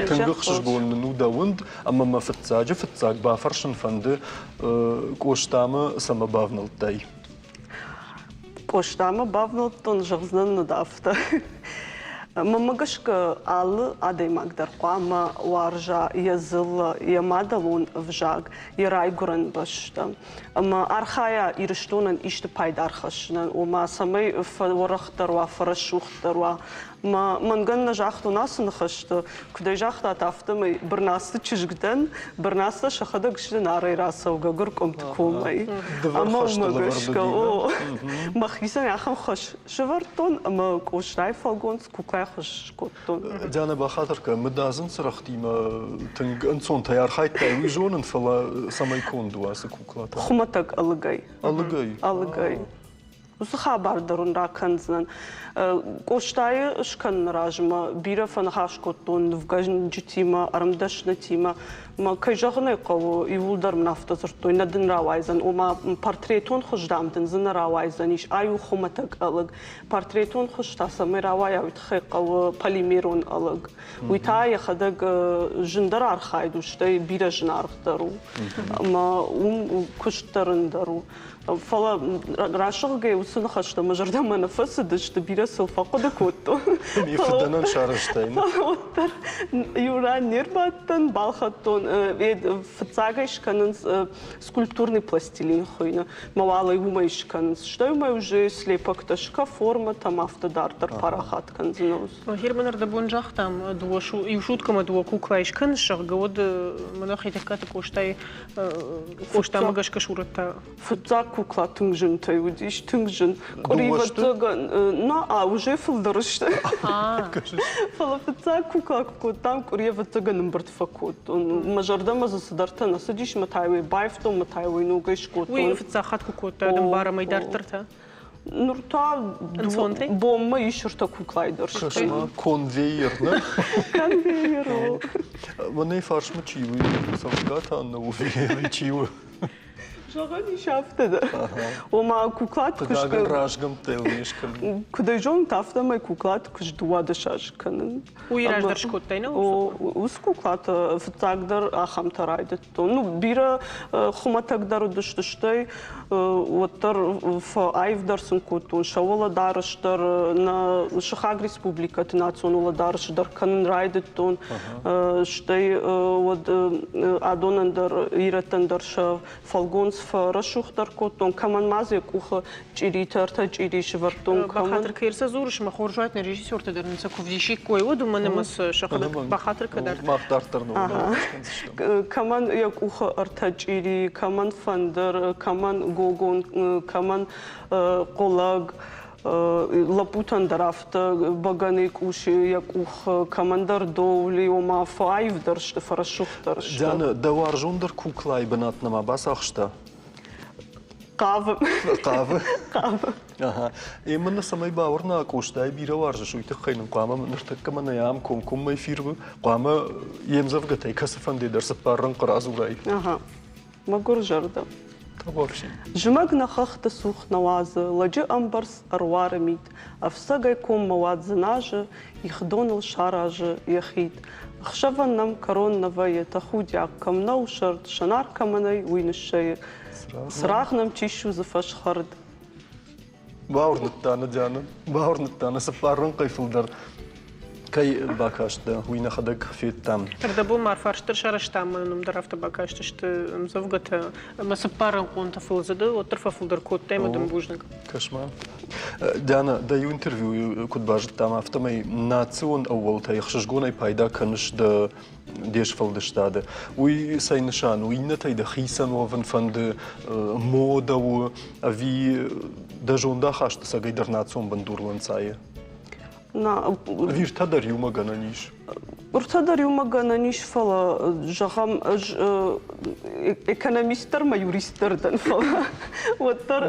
Тынг ӕхсызгон нын у дӕ уынд, ӕмӕ мӕ фыццаджы фыццаг бафӕрсын фӕнды, Къостамӕ цӕмӕ бавнӕлдтай? Къостамӕ бавнӕлдтон, зӕгъдзынӕн нӕ афтӕ. Мӕнмӕ гӕсгӕ алы адӕймаг дӕр хъуамӕ уарза йӕ дзыллӕ, йӕ мадӕлон ӕвзаг, йӕ райгуырӕн бӕстӕ. Ӕмӕ архайа Ирыстонӕн исты пайда ӕрхӕссынӕн, ома цӕмӕй фӕуӕрӕхдӕр уа, фӕрӕсугъддӕр уа. Мӕ мӕнгӕн нӕ загътон ацы ныхӕстӕ, куыд ӕй загътат, афтӕмӕй Бырнацты чызг дӕн, Бырнацтӕ сӕхӕдӕг сты Нарӕй рацӕугӕ Гуыркъуымты комӕй. Ӕмӕ уымӕ гӕсгӕ, о, мӕхицӕн ахӕм хӕс сӕвӕрдтон ӕмӕ Къостайы фӕлгонц куклайы хуыз скодтон. Диана, бахатыр кӕн, мыдадзын цырӕгътимӕ тынг ӕнцонтӕй архайдтай, уый зонын, фӕлӕ цӕмӕй конд у ацы кукла та? Хуымӕтӕг ӕлыгӕй. Ӕлыгӕй? Ӕлыгӕй. Уыцы хабар дӕр уын ракӕндзынӕн. Къостайы скӕныны размӕ бирӕ фӕныхас кодтон нывгӕнджытимӕ, ӕрмдӕснытимӕ. Мӕ, кӕй зӕгъын ӕй хъӕуы, иууылдӕр мын афтӕ дзырдтой, нӕ дын рауайдзӕн, ома портретон хуыз, дам, дын дзы нӕ рауайдзӕнис, ай у хуымӕтӕг ӕлыг. Портретон хуыз та цӕмӕй рауайа, уый тыххӕй хъӕуы полимерон ӕлыг. Уый та йӕхӕдӕг зындӕр архайд у, стӕй бирӕ зынаргъдӕр у. Ӕмӕ уым куыст дӕр ӕндӕр у. Фӕлӕ рӕсугъдгӕй уыцы ныхӕстӕ мӕ зӕрдӕмӕ нӕ фӕцыдысты, бирӕ сыл фӕхъуыды кодтон. Ми фыдӕнӕн сарӕзтай. Фӕлӕ уӕддӕр иу ран не рбадтӕн, балхӕдтон. Фыццагӕй скӕнынц скульптурный пластилин хуыйны. Мӕ уал ӕй уымӕй скӕнынц. Стӕй уымӕй уже слепоктӕ скӕ, формӕтӕм афтӕ дарддӕр парахат кӕндзынӕ. Герман ӕрдӕбон загътам, дыууӕ иу суткӕмӕ дыууӕ куклайы скӕныс, зӕгъгӕ, уӕд мӕнӕ Хетӕгкаты Къостайы Къостамӕ гӕсгӕ сурӕттӕ. Фыццаг кукла тынг зынтӕй уыдис, тынг зын. Къуыривӕццӕгӕн, на, уже фылдӕр сты. Фӕлӕ фыццаг кукла куы кодтам, къуыри ӕвӕццӕгӕн ӕмбырд фӕкодтон. Мӕ зӕрдӕмӕ дзы цыдӕртӕ нӕ цыдис, мӕ та уый баивтон, мӕ та уый ногӕй скодтон. Уый фыццаг хатт куы кодтай, ӕмбарӕм ӕй дарддӕр та? Ныр та бонмӕ ис ӕртӕ куклайы дӕр. Кӕс-ма, конвейер, нӕ? Конвейер, о. Мӕнӕй фарсмӕ чи у, цӕугӕ та нӕ у, чи у? Зӕгъӕн ис афтӕ дӕр. Ома куклаты куыст... Хъыгагӕн разгӕмттӕ йыл не скӕнын. Куыд ӕй зонут, афтӕмӕй куклаты куыст 12 азы кӕнын. Уый раздӕр скодтай, нӕ? Уыцы куклатӕ фыццагдӕр ахӕмтӕ райдыдтон. Ну, бирӕ хуымӕтӕгдӕр уыдысты, стӕй уӕддӕр фӕаивдӕр сын кодтон. Сӕ уӕлӕдарӕс дӕр нӕ сыхаг республикӕты национ уӕлӕдарӕс дӕр кӕнын райдыдтон. Стӕй уӕд адонӕн дӕр, ирӕттӕн дӕр сӕ фӕлгонц фӕрӕсугъддӕр кодтон. Кӕмӕн ма дзы йӕ къухы чъиритӕ, ӕртӕ чъири сӕвӕрдтон. Бахатыр кӕй сӕ дзурыс, мӕ хорз уайт нӕ режиссертӕ дӕр нын сӕ куы вдисиккой, уӕд уымӕн ӕмӕ сӕ сӕхӕдӕг бахатыр кӕдӕр. Мах дарддӕр Кӕмӕн йӕ къухы ӕртӕ чъири, кӕмӕн фӕндыр, кӕмӕн гогон, кӕмӕн хъуылӕг, лӕппутӕн дӕр афтӕ бӕгӕныйы къус йӕ къух, кӕмӕндӕр доули, ома фӕаивдӕр сты, фӕрӕсугъддӕр сты. Диана, дӕ уарзондӕр куклайы бынат нӕма бацахста? Хъавы. Хъавы? Хъавы. Ага. Ӕмӕ нӕ цӕмӕй бауырна, Къостайы бирӕ уарзыс, уый тыххӕй нын хъуамӕ ныртӕккӕ мӕнӕ ам комкоммӕ эфиры хъуамӕ йе мдзӕвгӕтӕй кӕцыфӕнды дӕр цыппар рӕнхъы радзурай. Ага. Мӕгуыр зӕрдӕ. Табуафси. Зымӕг нӕ хӕхты цух нӕ уадзы, лӕджы ӕмбӕрц ӕруары мит, ӕфцӕгӕй коммӕ уад дзыназы, ихдоныл саразы йӕ хид. Ӕхсӕвӕн нӕм кӕрон нӕ вӕййы, тӕхудиаг кӕм нӕу сӕрд, сӕнар кӕмӕ нӕй, уый ныссӕйы. Цырагъ нӕм чи ссудзы фӕсхӕрд. Бауырныдта нӕ, Диана, бауырныдта нӕ цыппар рӕнхъӕй фылдӕр кӕй бакастдӕ, уый нӕхӕдӕг федтам. Ӕрдӕбон ма фарст дӕр сарӕзтам, мӕ ном дӕр афтӕ бакастысты ӕмдзӕвгӕтӕ ӕмӕ цыппаррӕнхъонтӕ фылдзыды, уӕддӕр фӕфылдӕр кодтай ӕмӕ дын бузныг. Кӕс-ма. Диана, дӕ иу интервьюйы куыд базыдтам, афтӕмӕй национ ӕууӕлтӕй ӕхсызгонӕй пайда кӕныс дӕ. де сфӕлдыстады. Уый цӕй нысан у? Иннӕтӕй дӕ хицӕн уӕвын фӕнды, модӕ у, ӕви дӕ зондахаст ӕцӕгӕйдӕр национ бындурыл ӕнцайы? Ӕви ртӕ дӕр иумӕ гӕнӕн ис? Ртӕ дӕр иумӕ гӕнӕн ис, фӕлӕ, зӕгъӕм, ӕз экономист дӕр мӕ юрист дӕр дӕн, фӕлӕ уӕддӕр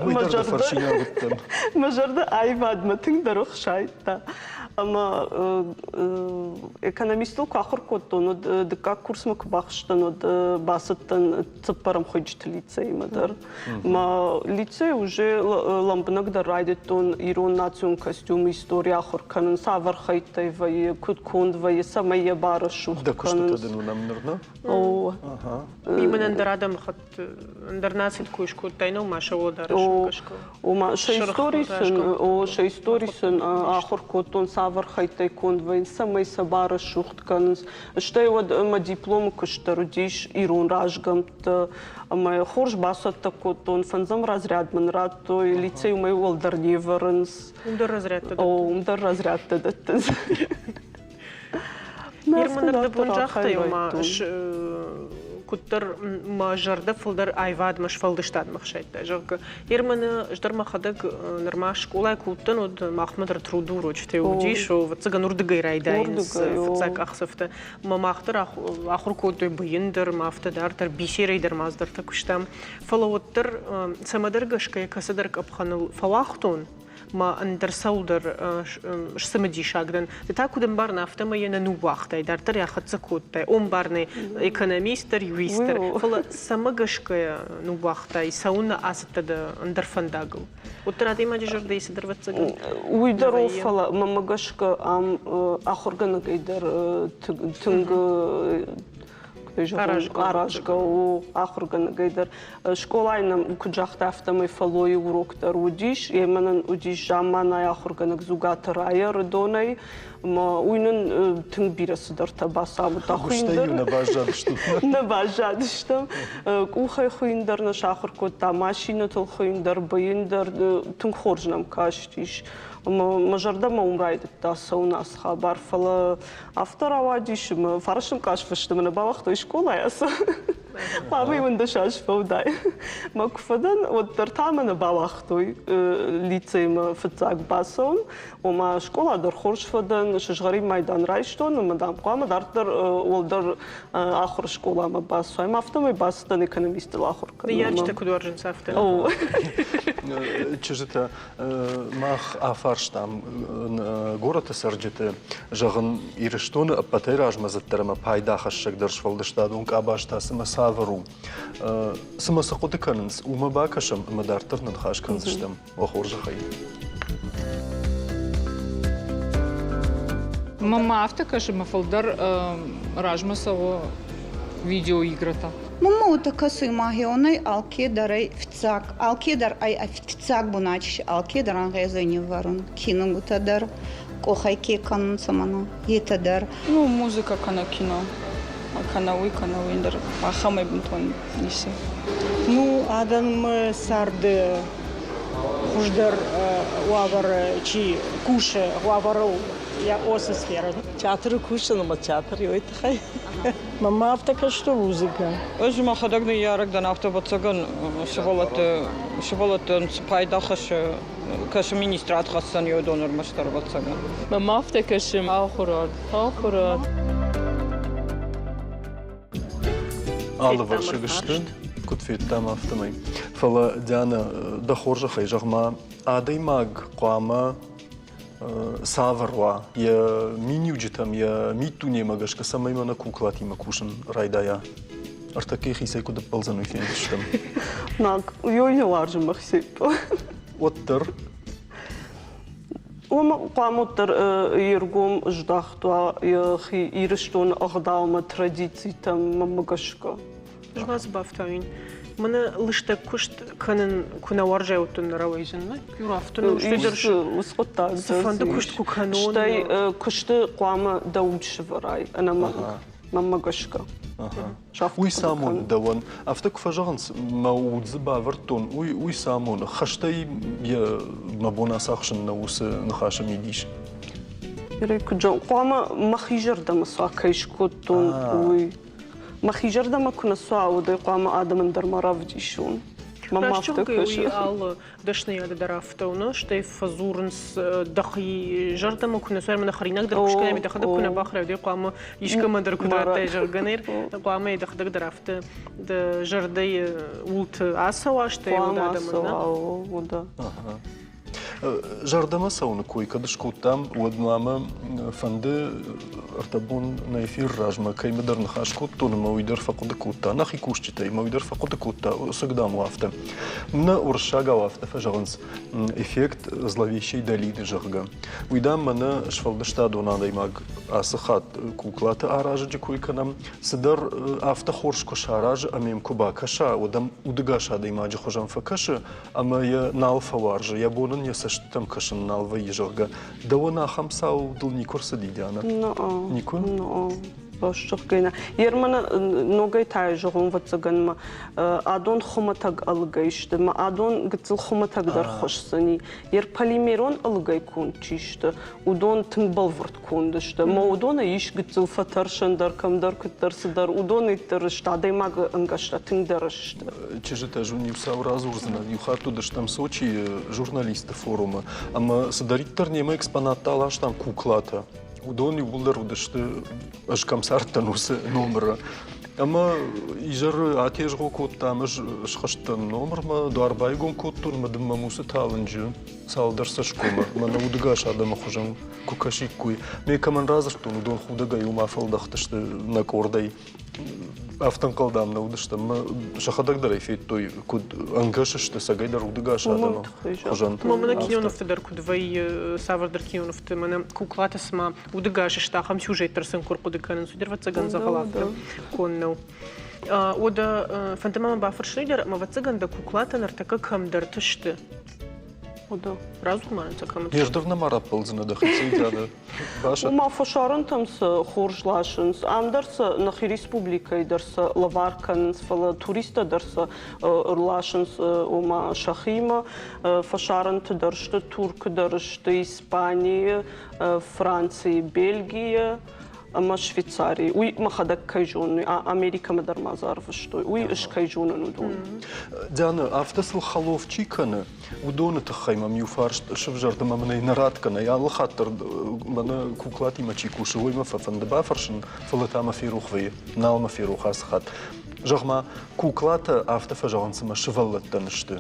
мӕ зӕрдӕ аивадмӕ тынгдӕр ӕхсайдта. Ӕмӕ экономистыл куы ахуыр кодтон, уӕд дыккаг курсмӕ куы бахызтӕн, уӕд бацыдтӕн цыппӕрӕм хуыйджыты лицеймӕ дӕр. Мӕ лицей уже лӕмбынӕгдӕр райдыдтон ирон национ костюмы истори ахуыр кӕнын, цавӕр хӕйттӕй вӕййы, куыд конд вӕййы, цӕмӕй йӕ барӕсугъд Дӕ куыстытӕ дын уынӕм ныр, нӕ? О. Именно ӕндӕр адӕмыхатт, ӕндӕр нациты кой скодтай, нӕ ма сӕ уӕлдӕр гӕсгӕ. Ома сӕ истори сын, о, сӕ истори сын ахуыр кодтон, цавӕр хӕйттӕй конд вӕййынц, цӕмӕй сӕ барӕсугъд кӕнынц. Стӕй уӕд мӕ дипломы куыст дӕр уыдис ирон разгӕмтты ӕмӕ хорз бацӕттӕ кодтон. Фӕндзӕм разряд мын радтой, лицей уымӕй уӕлдӕр не вӕрынц. Уым дӕр разрядтӕ дӕттынц? О, уым дӕр разрядтӕ дӕттынц. Ныр мын ӕрдӕбон загътай, ома куыддӕр мӕ зӕрдӕ фылдӕр аивадмӕ, сфӕлдыстадмӕ хсайдта, зӕгъгӕ. Ер мӕнӕ ӕз дӕр мӕхӕдӕг нырма скъолайы куы уыдтӕн, уӕд махмӕ дӕр труды урочытӕ уыдис, ӕвӕццӕгӕн, уырдыгӕй райдайынц фыццаг къахдзӕфтӕ. Мӕ мах дӕр ахуыр кодтой быйын дӕр, ма афтӕ дарддӕр, бисерӕй дӕр ма цыдӕртӕ куыстам. Фӕлӕ уӕддӕр цӕмӕдӕр гӕсгӕ кӕцыдӕр къӕпхӕныл фӕуагътон, ма ӕндӕр цӕуылдӕр сцымыдисаг дӕн. Ды та куыд ӕмбарын, афтӕмӕй йӕ нӕ ныууагътай, дарддӕр йӕ хӕццӕ кодтай. Омбарнӕй экономист дӕр, юрист дӕр. Фӕлӕ цӕмӕ гӕсгӕ ныууагътай, цӕуылнӕ ацыдтӕ дӕ ӕндӕр фӕндагыл? Уӕддӕр адӕймаджы зӕрдӕйы цыдӕр ӕвӕццӕгӕн. Уый дӕр у, фӕлӕ мӕнмӕ гӕсгӕ ам ахуыргӕнӕгӕй дӕр тынг аразгӕ у ахуыргӕнӕгӕй дӕр. Скъолайы нӕм, куыд загъта, афтӕмӕй фӕллойы урок дӕр уыдис. Емӕ нын уыдис замманайы ахуыргӕнӕг Дзугаты Рая Рыдонӕй. Ӕмӕ уый нын тынг бирӕ цыдӕртӕ бацамыдта. Хуыстӕй-иу нӕ баззадыстут? Нӕ баззадыстӕм. Къухӕй хуыйын дӕр нӕ сахуыр кодта, машинӕтыл хуыйын дӕр, быйын дӕр. Тынг хорз нӕм кастис. Ӕмӕ мӕ зӕрдӕмӕ уым райдыдта цӕуын ацы хабар, фӕлӕ Афтӕ рауадис, ӕмӕ фарсым къӕсфысты мӕ нӕ бауагътой скъолайӕ. Хъуамӕ иуӕндӕс аз фӕудай. Мӕ куы фӕдӕн, уӕддӕр та мӕ нӕ бауагътой лицеймӕ фыццаг бацӕуын. Ома скъола дӕр хорз фӕдӕн, сызгъӕрин майдан райстон ӕмӕ, дам, хъуамӕ дарддӕр уӕлдӕр ахуыры скъоламӕ бацӕуӕм. Афтӕмӕй бацыдтӕн экономистыл ахуыр кӕнынмӕ. Ныййарджытӕ куыд уарзынц, афтӕ? Чызджытӕ Мах афарстам горӕты цӕрджыты, зӕгъын, Ирыстоны ӕппӕтӕй размӕдзыддӕр ӕмӕ пайдахӕссӕгдӕр сфӕлдыстадон къабаз та цымӕ цавӕр у? Цымӕ цы хъуыды кӕнынц, уымӕ бакӕсӕм ӕмӕ дарддӕр ныхас кӕндзыстӕм. Уӕ хорзӕхӕй. Мӕнмӕ афтӕ кӕсы, мӕ фылдӕр размӕ цӕуы видеоигрӕтӕ. Мӕнмӕ уотӕ кӕсуй, ма хеуонӕй алкедӕр ӕй фиццаг, алкедӕр ӕй фиццаг бунати алкедӕр ӕнгъезуй ниввӕрун. Кинугутӕ дӕр къохӕй ке кӕнунцӕ мӕнӕ, етӕ дӕр. Ну, музыка кӕнӕ кино. Кӕнӕ уый, кӕнӕ уый ӕндӕр ахӕмӕй бынтон ницы. Ну, адӕмы царды хуыздӕр уавӕры чи кусы, уавӕрыл йӕ осы сферӕ. Театры кусын ӕмӕ театр уый тыххӕй. Мӕнмӕ афтӕ кӕсты музыкӕ. Ӕз мӕхӕдӕг ныййарӕг дӕн, афтӕ ӕвӕццӕгӕн сывӕллӕтты сывӕллӕттӕн цы пайда хӕссы, кӕсы министрад хӕсдзӕн уыдон ӕрмӕстдӕр ӕвӕццӕгӕн. Мӕнмӕ афтӕ кӕсы ахуырад, ахуырад. Алывӕрсыг сты, куыд федтам, афтӕмӕй. Фӕлӕ, Диана, дӕ хорзӕхӕй зӕгъ-ма, адӕймаг хъуамӕ цавӕр уа йӕ миниуджытӕм, йӕ миддунемӕ гӕсгӕ, цӕмӕй мӕнӕ куклатимӕ кусын райдайа? Ӕртӕккӕйы хицӕй куыд ӕппӕлдзӕн, уый фендзыстӕм. Наг, уый не уарзын мӕхицӕй. Уӕддӕр. Уымӕ хъуамӕ уӕддӕр йе ргом здӕхт уа йӕхи Ирыстоны ӕгъдаумӕ, традицитӕм гӕсгӕ. Ӕз ма дзы бафтауин. Мӕнӕ лыстӕг куыст кӕнын куы нӕ уарзай, уӕддӕр нӕ рауайдзӕн. Иу афтӕ ну, стӕй дӕр уыцы хъуыддаг цыфӕнды куыст куы кӕнон. Стӕй куысты хъуамӕ дӕ уд сывӕрай ӕнӕмӕнг, мӕнмӕ гӕсгӕ. Уый цы амоны дӕуӕн? Афтӕ куы фӕзӕгъынц, мӕ уд дзы бавӕрдтон, уый, уый цы амоны? Хӕстӕй йӕ мӕ бон ацахсын нӕ уыцы ныхасы мидис. Куыд зӕгъон, хъуамӕ мӕхи зӕрдӕмӕ цуа кӕй скодтон, уый. Мӕхи зӕрдӕмӕ куы нӕ цуа, уӕд ӕй хъуамӕ адӕмӕн дӕр ма равдисон. Мӕм афтӕ кӕсы. Алы дӕсныйады дӕр афтӕ у, стӕй фӕдзурынц дӕхи зӕрдӕмӕ куы нӕ цуа, ӕмӕ хӕринаг дӕр куы скӕнай, дӕхӕдӕг куы нӕ бахӕрай, уӕд хъуамӕ искӕмӕ дӕр куыд радтай, зӕгъгӕ, хъуамӕ дӕхӕдӕг дӕр афтӕ дӕ зӕрдӕйы уылты ацӕуа, стӕй уӕд адӕмӕн. Уӕдӕ. Зӕрдӕмӕ цӕуыны кой кӕд скодтам, уӕд ма мӕ фӕнды ӕртӕбон нӕ эфир размӕ кӕимӕдӕр ныхас кодтон ӕмӕ уый дӕр фӕхъуыды кодта, нӕхи кусджытӕй ӕмӕ уый дӕр фӕхъуыды кодта, сыгдам у афтӕ. Нӕ уырыссагау афтӕ фӕзӕгъынц, эффект зловещей долины, зӕгъгӕ. Уый, дам, мӕнӕ сфӕлдыстадон адӕймаг ацы хатт куклаты аразӕджы кой кӕнӕм, цыдӕр афтӕ хорз куы саразы ӕмӕ йӕм куы бакӕса, уӕд ӕм удыгас адӕймаджы хуызӕн фӕкӕсы, ӕмӕ йӕ нал фӕуарзы, йӕ бон ын йӕ цӕстытӕм кӕсын нал вӕййы, зӕгъгӕ. Дӕуӕн ахӕм цау дыл никуы рцыди, Диана? Никуы? Зӕгъгӕ, Ерманы ногӕй та зӕгъон, ӕвӕццӕгӕн адон хуымӕтӕг ӕлыгӕй сты, мӕ адон гыццыл хуымӕтӕгдӕр хуысдзӕни. Ер полимерон ӕлыгӕй конд чи сты, уыдон тынг бӕлвырд конд сты. Мӕ уыдонӕй ис гыццыл фӕтӕрсӕн дӕр, кӕмдӕр куыддӕр цыдӕр. Уыдонӕй дӕр сты адӕймагы ӕнгӕстӕ тынгдӕр сты. Чызджытӕ ӕз уын иу цау радзурдзынӕн. Иу хатт уыдыстӕм Сочийы журналистты форумы ӕмӕ цыдӕриддӕр немӕ экспонаттӕ аластам куклатӕ. Уыдон иууылдӕр уыдысты, ӕз кӕм цардтӕн, уыцы номыры. Ӕмӕ изӕры атезгъо кодтам, ӕз схызтӕн номырмӕ, дуар байгом кодтон ӕмӕ дын мӕм уыцы талынджы цалдӕр цӕсгомы мӕнӕ удыгас адӕмы хуызӕн куы кӕсиккой. Ме кӕмӕн радзырдтон, уыдон худӕгӕй уымӕ фӕлдӕхтысты нӕ къордӕй. Афтӕ ӕнхъӕл дам нӕ уыдыстӕм. Сӕхӕдӕг дӕр ӕй федтой, куыд ӕнгӕс сты цӕгӕйдӕр удыгас адӕмы хуызӕн. Мӕнӕ кинонывты дӕр куыд вӕййы, цавӕрдӕр кинонывты, мӕнӕ куклаты цыма удыгас сты, ахӕм сюжет дӕр сын куы рхъуыды кӕнынц, уый дӕр ӕвӕццӕгӕн дзӕгъӕл афтӕ конд нӕу. Уӕдӕ фӕнды ма мӕ бафӕрсын дӕр, ӕмӕ ӕвӕццӕгӕн дӕ куклатӕ ныртӕккӕ кӕмдӕрты сты. Уӕдӕ радзур ма нын сӕ кӕмыты. Ӕз дӕр нӕма раппӕлдзынӕ дӕхицӕй, Диана. Ома фӕсарӕнтӕм сӕ хорз ласынц, ам дӕр сӕ нӕхи республикӕйы дӕр сӕ лӕвар кӕнынц, фӕлӕ туристтӕ дӕр сӕ ӕрласынц ома сӕхимӕ. Фӕсарӕнты дӕр сты, Туркы дӕр сты, Испанийы, Францийы, Бельгийы ӕмӕ Швейцарийы. Уый мӕхӕдӕг кӕй зонын, Америкӕмӕ дӕр ма дзы ӕрвыстой. Уый ӕз кӕй зонын, уыдон. Диана, афтӕ сыл хӕлоф чи кӕны, уыдоны тыххӕй мӕм иу фарст сывзӕрд ӕмӕ мын ӕй нӕ ратгӕ нӕй. Алы хатт дӕр мӕнӕ куклатимӕ чи кусы, уый мӕ фӕфӕнды бафӕрсын, фӕлӕ та мӕ ферох вӕййы. Нал мӕ ферох ацы хатт. Зӕгъ-ма, куклатӕ афтӕ фӕзӕгъынц, ӕмӕ сывӕллӕттӕн сты.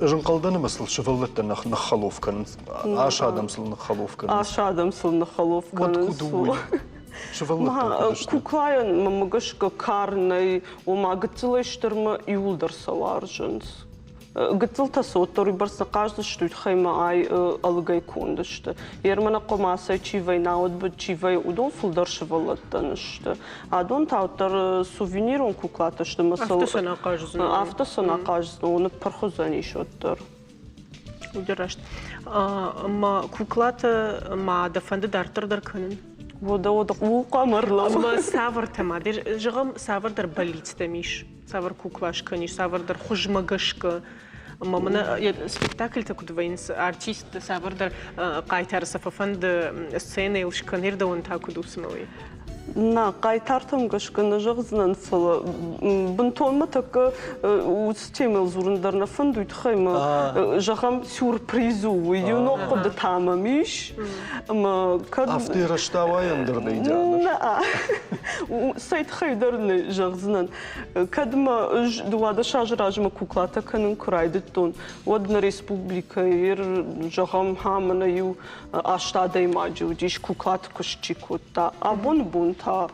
Ӕз ӕнхъӕлдӕн ӕмӕ сыл сывӕллӕттӕ ныххӕлоф кӕнынц. Ас адӕм сыл ныххӕлоф кӕнынц. Ас адӕм сыл ныххӕлоф кӕнынц. Уӕд куыд у уый? Сывӕллӕттӕн куыд сты? Куклайӕн мӕнмӕ гӕсгӕ кар нӕй, ома гыццылӕй стырмӕ иууылдӕр сӕ уарзынц. Гыццылтӕ сӕ уӕддӕр уыйбӕрц нӕ хъаздзысты, уый тыххӕй ма ай ӕлыгӕй конд сты. Ермӕнӕ хъуымацӕй чи вӕййы, науӕд быд чи вӕййы, уыдон фылдӕр сывӕллӕттӕн сты. Адон та уӕддӕр сувенирон куклатӕ сты ӕмӕ сыл Афтӕ сӕ нӕ хъаздзынӕ. Афтӕ сӕ нӕ хъаздзынӕ, ныппырх уыдзӕнис уӕддӕр. Уый раст. Ӕмӕ куклатӕ ма дӕ фӕнды дарддӕр дӕр кӕнын? Уӕдӕ уӕдӕ ууыл хъуамӕ ӕрлӕууӕм. Ӕмӕ цавӕртӕ ма? Зӕгъӕм, цавӕрдӕр бӕллицтӕм ис? Цавӕр кукла скӕнис, цавӕрдӕр хуызмӕ гӕсгӕ? Ӕмӕ мӕнӕ спектакльтӕ куыд вӕййынц, артистты цавӕрдӕр хъайтары сӕ фӕфӕнды сценӕйыл скӕнын, дӕуӕн та куыд у цымӕ уый? Нӕ, хъайтартӕм гӕсгӕ нӕ зӕгъдзынӕн, фӕлӕ бынтон мӕ тӕккӕ уыцы темӕйыл дзурын дӕр нӕ фӕнды, уый тыххӕй мӕ, зӕгъӕм, сюрприз у, уый иу ног хъуыды та мӕм ис. Ӕмӕ кӕд... Афтӕ рӕстауайӕн дӕр нӕй, Диана. Нӕ, цӕй тыххӕй дӕр нӕ зӕгъдзынӕн. Кӕд мӕ ӕз 12 азы размӕ куклатӕ кӕнын куы райдыдтон, уӕд нӕ республикӕйы, зӕгъӕм, мӕнӕ иу аст адӕймаджы уыдис, куклаты куыст чи кодта. Абоны бон та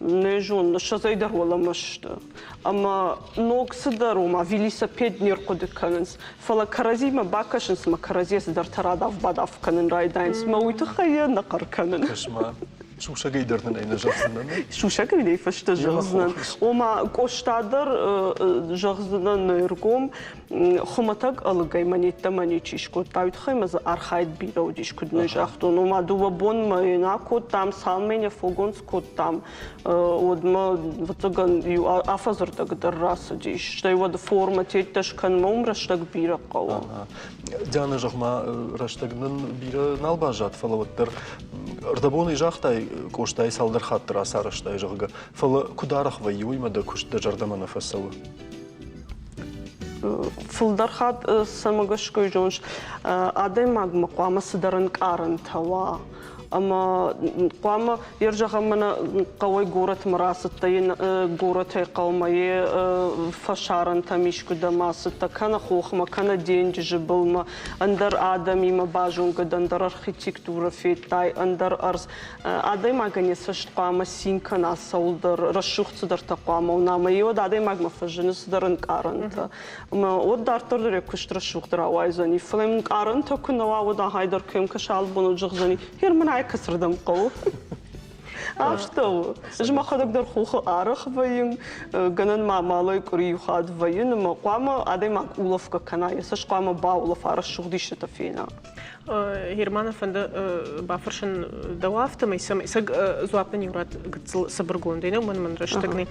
нӕ зонын, ссӕдзӕй дӕр уӕлӕмӕ сты. Ӕмӕ ног цыдӕр, ома велосипед не рхъуыды кӕнынц, фӕлӕ кӕрӕдзимӕ бакӕсынц ӕмӕ кӕрӕдзийӕ цыдӕртӕ радав-бадав кӕнын райдайынц. Мӕ уый тыххӕй йӕ нӕ хъӕр кӕнын. Кӕс-ма, Сусӕгӕй дӕр нын ӕй нӕ зӕгъдзынӕн. Сусӕгӕй нӕ фӕстӕ зӕгъдзынӕн. Ома, Къоста дӕр зӕгъдзынӕн ӕргом, хуымӕтӕг ӕлыгӕй монеттӕмӕ ничи скодта. Уый тыххӕй мӕ дзы архайд бирӕ уыдис, куыд нӕ загътон. Ома, дыууӕ бонмӕ йын акодтам, цалынмӕ йӕ фогонц кодтам, уӕдмӕ, ӕвӕццӕгӕн, иу афӕдзырдӕг дӕр рацыдис. Стӕй уӕд формӕ теттӕ скӕнынмӕ уым рӕстӕг бирӕ хъӕуы. Диана, зӕгъ-ма, рӕстӕг нын бирӕ нал баззад, фӕлӕ уӕддӕр ӕрдӕбонӕй загътай, Къостайы цалдӕр хатты рацарӕзтай, зӕгъгӕ. Фӕлӕ куыд арӕх вӕййы, уый мӕ дӕ куыст дӕ зӕрдӕмӕ нӕ фӕцӕуы? Фылдӕр хатт цӕмӕ гӕсгӕ зоныс, адӕймагмӕ хъуамӕ цыдӕр ӕнкъарӕнтӕ уа. Ӕмӕ хъуамӕ йе зӕгъӕм мӕнӕ хъӕуӕй горӕтмӕ рацыдтӕ, горӕтӕй хъӕумӕ, йе фӕсарӕнтӕм искуыдӕм ацыдтӕ, кӕнӕ хохмӕ, кӕнӕ денджызы былмӕ, ӕндӕр адӕмимӕ базонгӕ дӕ, ӕндӕр архитектурӕ федтай, ӕндӕр ӕрдз. Адӕймагӕн йӕ цӕст хъуамӕ цин кӕна цӕуылдӕр, рӕсугъд цыдӕртӕ хъуамӕ уына, ӕмӕ уӕд адӕймагмӕ фӕзыны цыдӕр ӕнкъарӕнтӕ. Ӕмӕ уӕд дарддӕр дӕр йӕ куыст рӕсугъд рауайдзӕни. Фӕлӕ йын ӕнкъарӕнтӕ куы нӕ уа, уӕд ахӕй дӕр кӕм кӕса алыбон уӕд зӕгъдзӕни, Гъер мын ай кӕцырдӕм хъӕуы? Афтӕ у. Ӕз мӕхӕдӕг дӕр хохы арӕх вӕййын, гӕнӕн ма амалӕй къуыри иу хатт вӕййын, ӕмӕ хъуамӕ адӕймаг улӕфгӕ кӕна, йӕ цӕст хъуамӕ баулӕфа, рӕсугъд истытӕ фена. Германы фӕнды бафӕрсын дӕу афтӕмӕй, цӕмӕй цӕг дзуапп нын иу рат гыццыл цыбыргондӕй нӕу, мӕн мын рӕстӕг нӕй.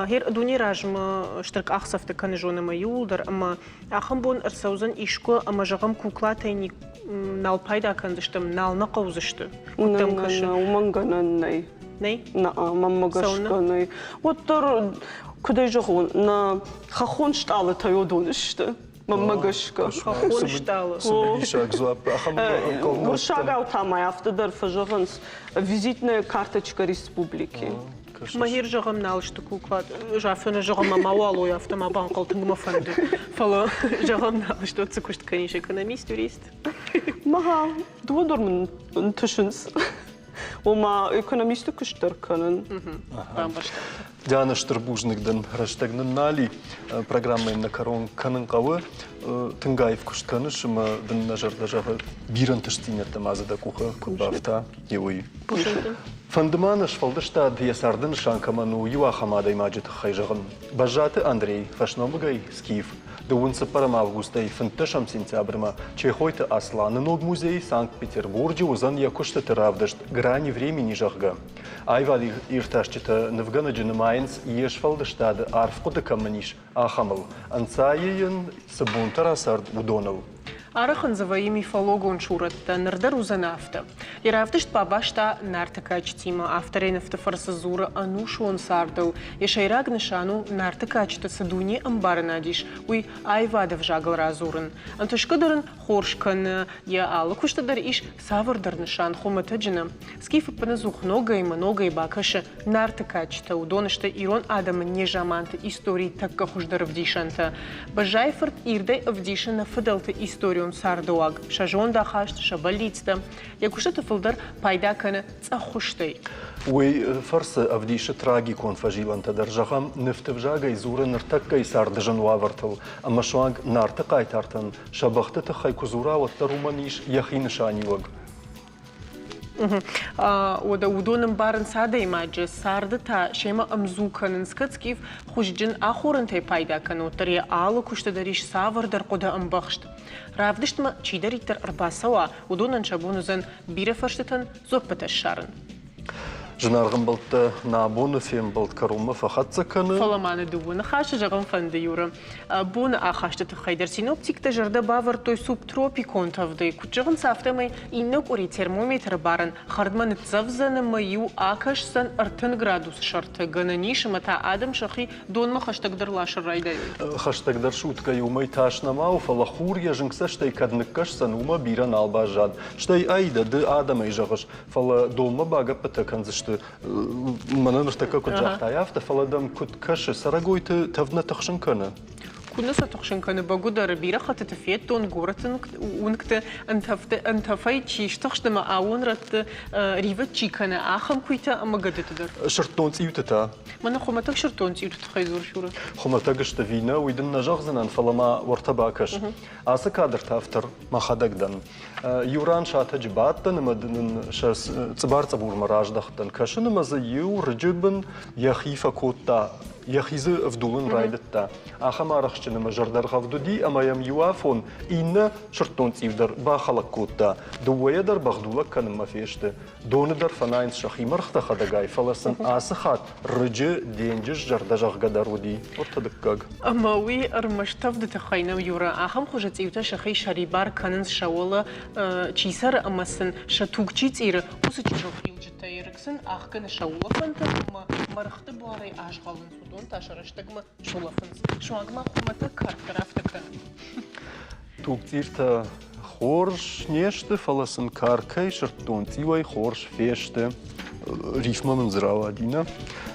Гер дуне размӕ стыр къахдзӕфтӕ кӕны зон ӕмӕ иууылдӕр, ӕмӕ ахӕм бон ӕрцӕудзӕн искуы ӕмӕ зӕгъӕм куклатӕй нал пайда кӕндзыстӕм, нал нӕ хъӕудзысты. Куыд дӕм кӕсы? Уымӕн гӕнӕн нӕй. Нӕй? Нӕ, мӕнмӕ гӕсгӕ нӕй. Уӕддӕр, куыд ӕй зӕгъон, нӕ хӕххон стъалытӕ уыдон сты. Мӕнмӕ гӕсгӕ. Хӕххон стъалы. Цымыдисаг дзуапп. Ахӕм Уырыссагау та ма афтӕ дӕр фӕзӕгъынц визитная карточка республики. Мӕхи зӕгъӕм нал сты куклат. Афтӕ нӕ зӕгъӕм, ӕмӕ мауал уой, афтӕ ма банхъӕл, тынг мӕ фӕнды. Фӕлӕ зӕгъӕм нал сты, цы куыст кӕнис, экономист, юрист? Мага, дыууӕ дӕр мын ӕнтысынц. Ома экономисты куыст дӕр кӕнын. Бамбӕрстам. Диана, стыр бузныг дын. Рӕстӕг нын нал и. Программӕйы нӕ кӕрон кӕнын хъӕуы. Тынг аив куыст кӕныс ӕмӕ дын нӕ зӕрдӕ зӕгъы бирӕ ӕнтыстдзинӕдтӕ ма дзы дӕ къухы куыд бафта, уый. Фӕнды ма нӕ сфӕлдыстад йӕ царды нысан кӕмӕн у, иу ахӕм адӕймаджы тыххӕй зӕгъын. Бӕззаты Андрей, фӕсномыгӕй Скиф, дыууын цыппӕрӕм августӕй фынддӕсӕм сентябрьмӕ Чехойты Асланы ног музей Санкт-Петербурджы уыдзӕн йӕ куыстыты равдыст «Грани времени», зӕгъгӕ. Аивад иртасджытӕ нывгӕнӕджы нымайынц йе сфӕлдыстады арф хъуыды кӕмӕн ис, ахӕмыл. Ӕнцайы йын, цы бонтӕ рацард, уыдоныл. Арӕх ын дзы вӕййы мифологон сурӕттӕ, ныр дӕр уыдзӕн афтӕ. Йӕ равдыст бабаста Нарты кадджытимӕ. Авторӕй нывты фӕрцы дзуры ӕнусон цардыл. Йӕ сӕйраг нысан у, Нарты кадджыты цы дуне ӕмбарынад ис, уый аивады ӕвзагыл радзурын. Ӕнтысгӕ дӕр ын хорз кӕны, йӕ алы куысты дӕр ис цавӕрдӕр нысан хуымӕтӕджы нӕ. Скиф ӕппынӕдзух ногӕй ӕмӕ ногӕй бакӕсы Нарты кадджытӕ, уыдон сты ирон адӕмы незаманты историйы тӕккӕ хуыздӕр ӕвдисӕнтӕ. Бӕззайы-фырт ирдӕй ӕвдисы нӕ фыдӕлты историон цардыуаг, сӕ зондахаст, сӕ бӕллицтӕ. Йӕ куыстыты фылдӕр пайда кӕны цъӕххуыстӕй. Уый фӕрцы ӕвдисы трагикон фӕзилӕнтӕ дӕр, зӕгъӕм, нывты взагӕй дзуры ныртӕккӕйы царды зын уавӕртыл ӕмӕ суанг Нарты хъайтартӕн сӕ бӕхты тыххӕй куы дзура, уӕддӕр уымӕн ис йӕхи нысаниуӕг. Уӕдӕ уыдон ӕмбарынц адӕймаджы, царды та семӕ ӕмдзу кӕнынц. Кӕд Скиф хуызджын ахорӕнтӕй пайда кӕны, уӕддӕр йӕ алы куысты дӕр ис цавӕрдӕр хъуыды ӕмбӕхст. Равдыстмӕ чидӕриддӕр ӕрбацӕуа, уыдонӕн сӕ бон уыдзӕн бирӕ фӕрстытӕн дзуӕппытӕ ссарын. Зынаргъ ӕмбӕлттӕ, нӕ абоны фембӕлд кӕронмӕ фӕхӕццӕ кӕны. Фӕлӕ ма нӕ дыууӕ ныхасы зӕгъын фӕнды, Юра. Боны ахасты тыххӕй дӕр синоптиктӕ зӕрдӕ бавӕрдтой субтропикон тӕвдӕй. Куыд зӕгъынц, афтӕмӕй иннӕ къуыри термометры барӕн хӕрдмӕ ныццӕвдзӕн ӕмӕ-иу акӕсдзӕн 30 градусы сӕрты. Гӕнӕн ис, ӕмӕ та адӕм сӕхи донмӕ хӕстӕгдӕр ласын райдайой. Хӕстӕгдӕр суткӕйы уымӕй тас нӕма у, фӕлӕ хур йӕ зынгцӕстӕй кӕд ныккӕсдзӕн, уымӕ бирӕ нал баззад. Стӕй ӕй дӕ ды адӕмӕй зӕгъыс, фӕлӕ донмӕ багӕппытӕ кӕндзысты. Мӕнӕ ныртӕккӕ куыд загътай, афтӕ, фӕлӕ дӕм куыд кӕсы, цӕрӕгойты тӕвд нӕ тыхсын кӕны? Куыннӕ сӕ тыхсын кӕны бӕгуыдӕр, бирӕ хӕттыты федтон горӕты уынгты ӕнтӕфӕй чи стыхст ӕмӕ аууон рӕтты ривӕд чи кӕны, ахӕм куыйтӕ ӕмӕ гӕдыты дӕр. Сырддон цъиуты та? Мӕнӕ хуымӕтӕг сырддон цъиуты тыххӕй дзурыс, Юра? Хуымӕтӕг сты ӕви нӕ, уый дын нӕ зӕгъдзынӕн, фӕлӕ ма уӕртӕ бакӕс. Ацы кадрты автор мӕхӕдӕг дӕн. Иу ран сатӕджы бадтӕн ӕмӕ дын сӕ цъыбар-цъыбурмӕ раздӕхтӕн. Кӕсын ӕмӕ дзы иу рыджы бын йӕхи фӕкодта, йӕхи дзы ӕвдулын райдыдта. Ахӕм арӕхстджын ӕмӕ зӕрдӕргъӕвд уыди, ӕмӕ йӕм иу афон иннӕ сырддон цъиу дӕр бахӕлӕг кодта. Дыууӕйӕ дӕр бӕгъдулӕг кӕнынмӕ фесты. Доны дӕр фӕнайынц сӕхи мӕргътӕ хӕдӕгай, фӕлӕ сын ацы хатт рыджы денджыз зӕрдӕзӕгъгӕ дӕр уыди. Уӕртӕ дыккаг. Ӕмӕ уый ӕрмӕст тӕвды тыххӕй нӕу, Юра. Ахӕм хуызы цъиутӕ сӕхи сӕрибар кӕнынц сӕ уӕлӕ чи цӕры ӕмӕ сын сӕ туг чи цъиры, уыцы чысыл хилджытӕй. Рыг сын ӕхгӕны сӕ улӕфӕнтӕ ӕмӕ мӕргъты буарӕй азгъӕлынц, уыдон та сӕ рӕстӕгмӕ сулӕфынц. Суанг ма хуымӕтӕг карк дӕр афтӕ кӕны. Тугцъиртӕ хорз не сты, фӕлӕ сын каркӕй сырддонцъиуӕй хорз фесты. Рифмӕ мын дзы рауади, нӕ?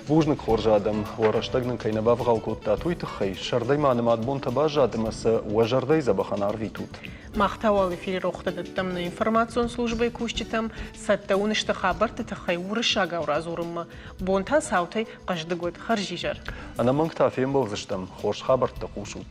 Бузныг, хорз адӕм, уӕ рӕстӕг нын кӕй нӕ бавгъау кодтат, уый тыххӕй. Сӕрдӕй ма нымад бонтӕ баззад ӕмӕ сӕ уӕ зӕрдӕйы дзӕбӕхӕн арвитут. Мах та уал эфиры рохтӕ дӕттӕм нӕ информацион службӕйы кусджытӕм, цӕттӕ уын сты хабӕртты тыххӕй уырыссагау радзурынмӕ. Бон та цаутӕй хъӕздыг уӕд. Хӕрзизӕр. Ӕнӕмӕнг та фембӕлдзыстӕм. Хорз хабӕрттӕ хъусут.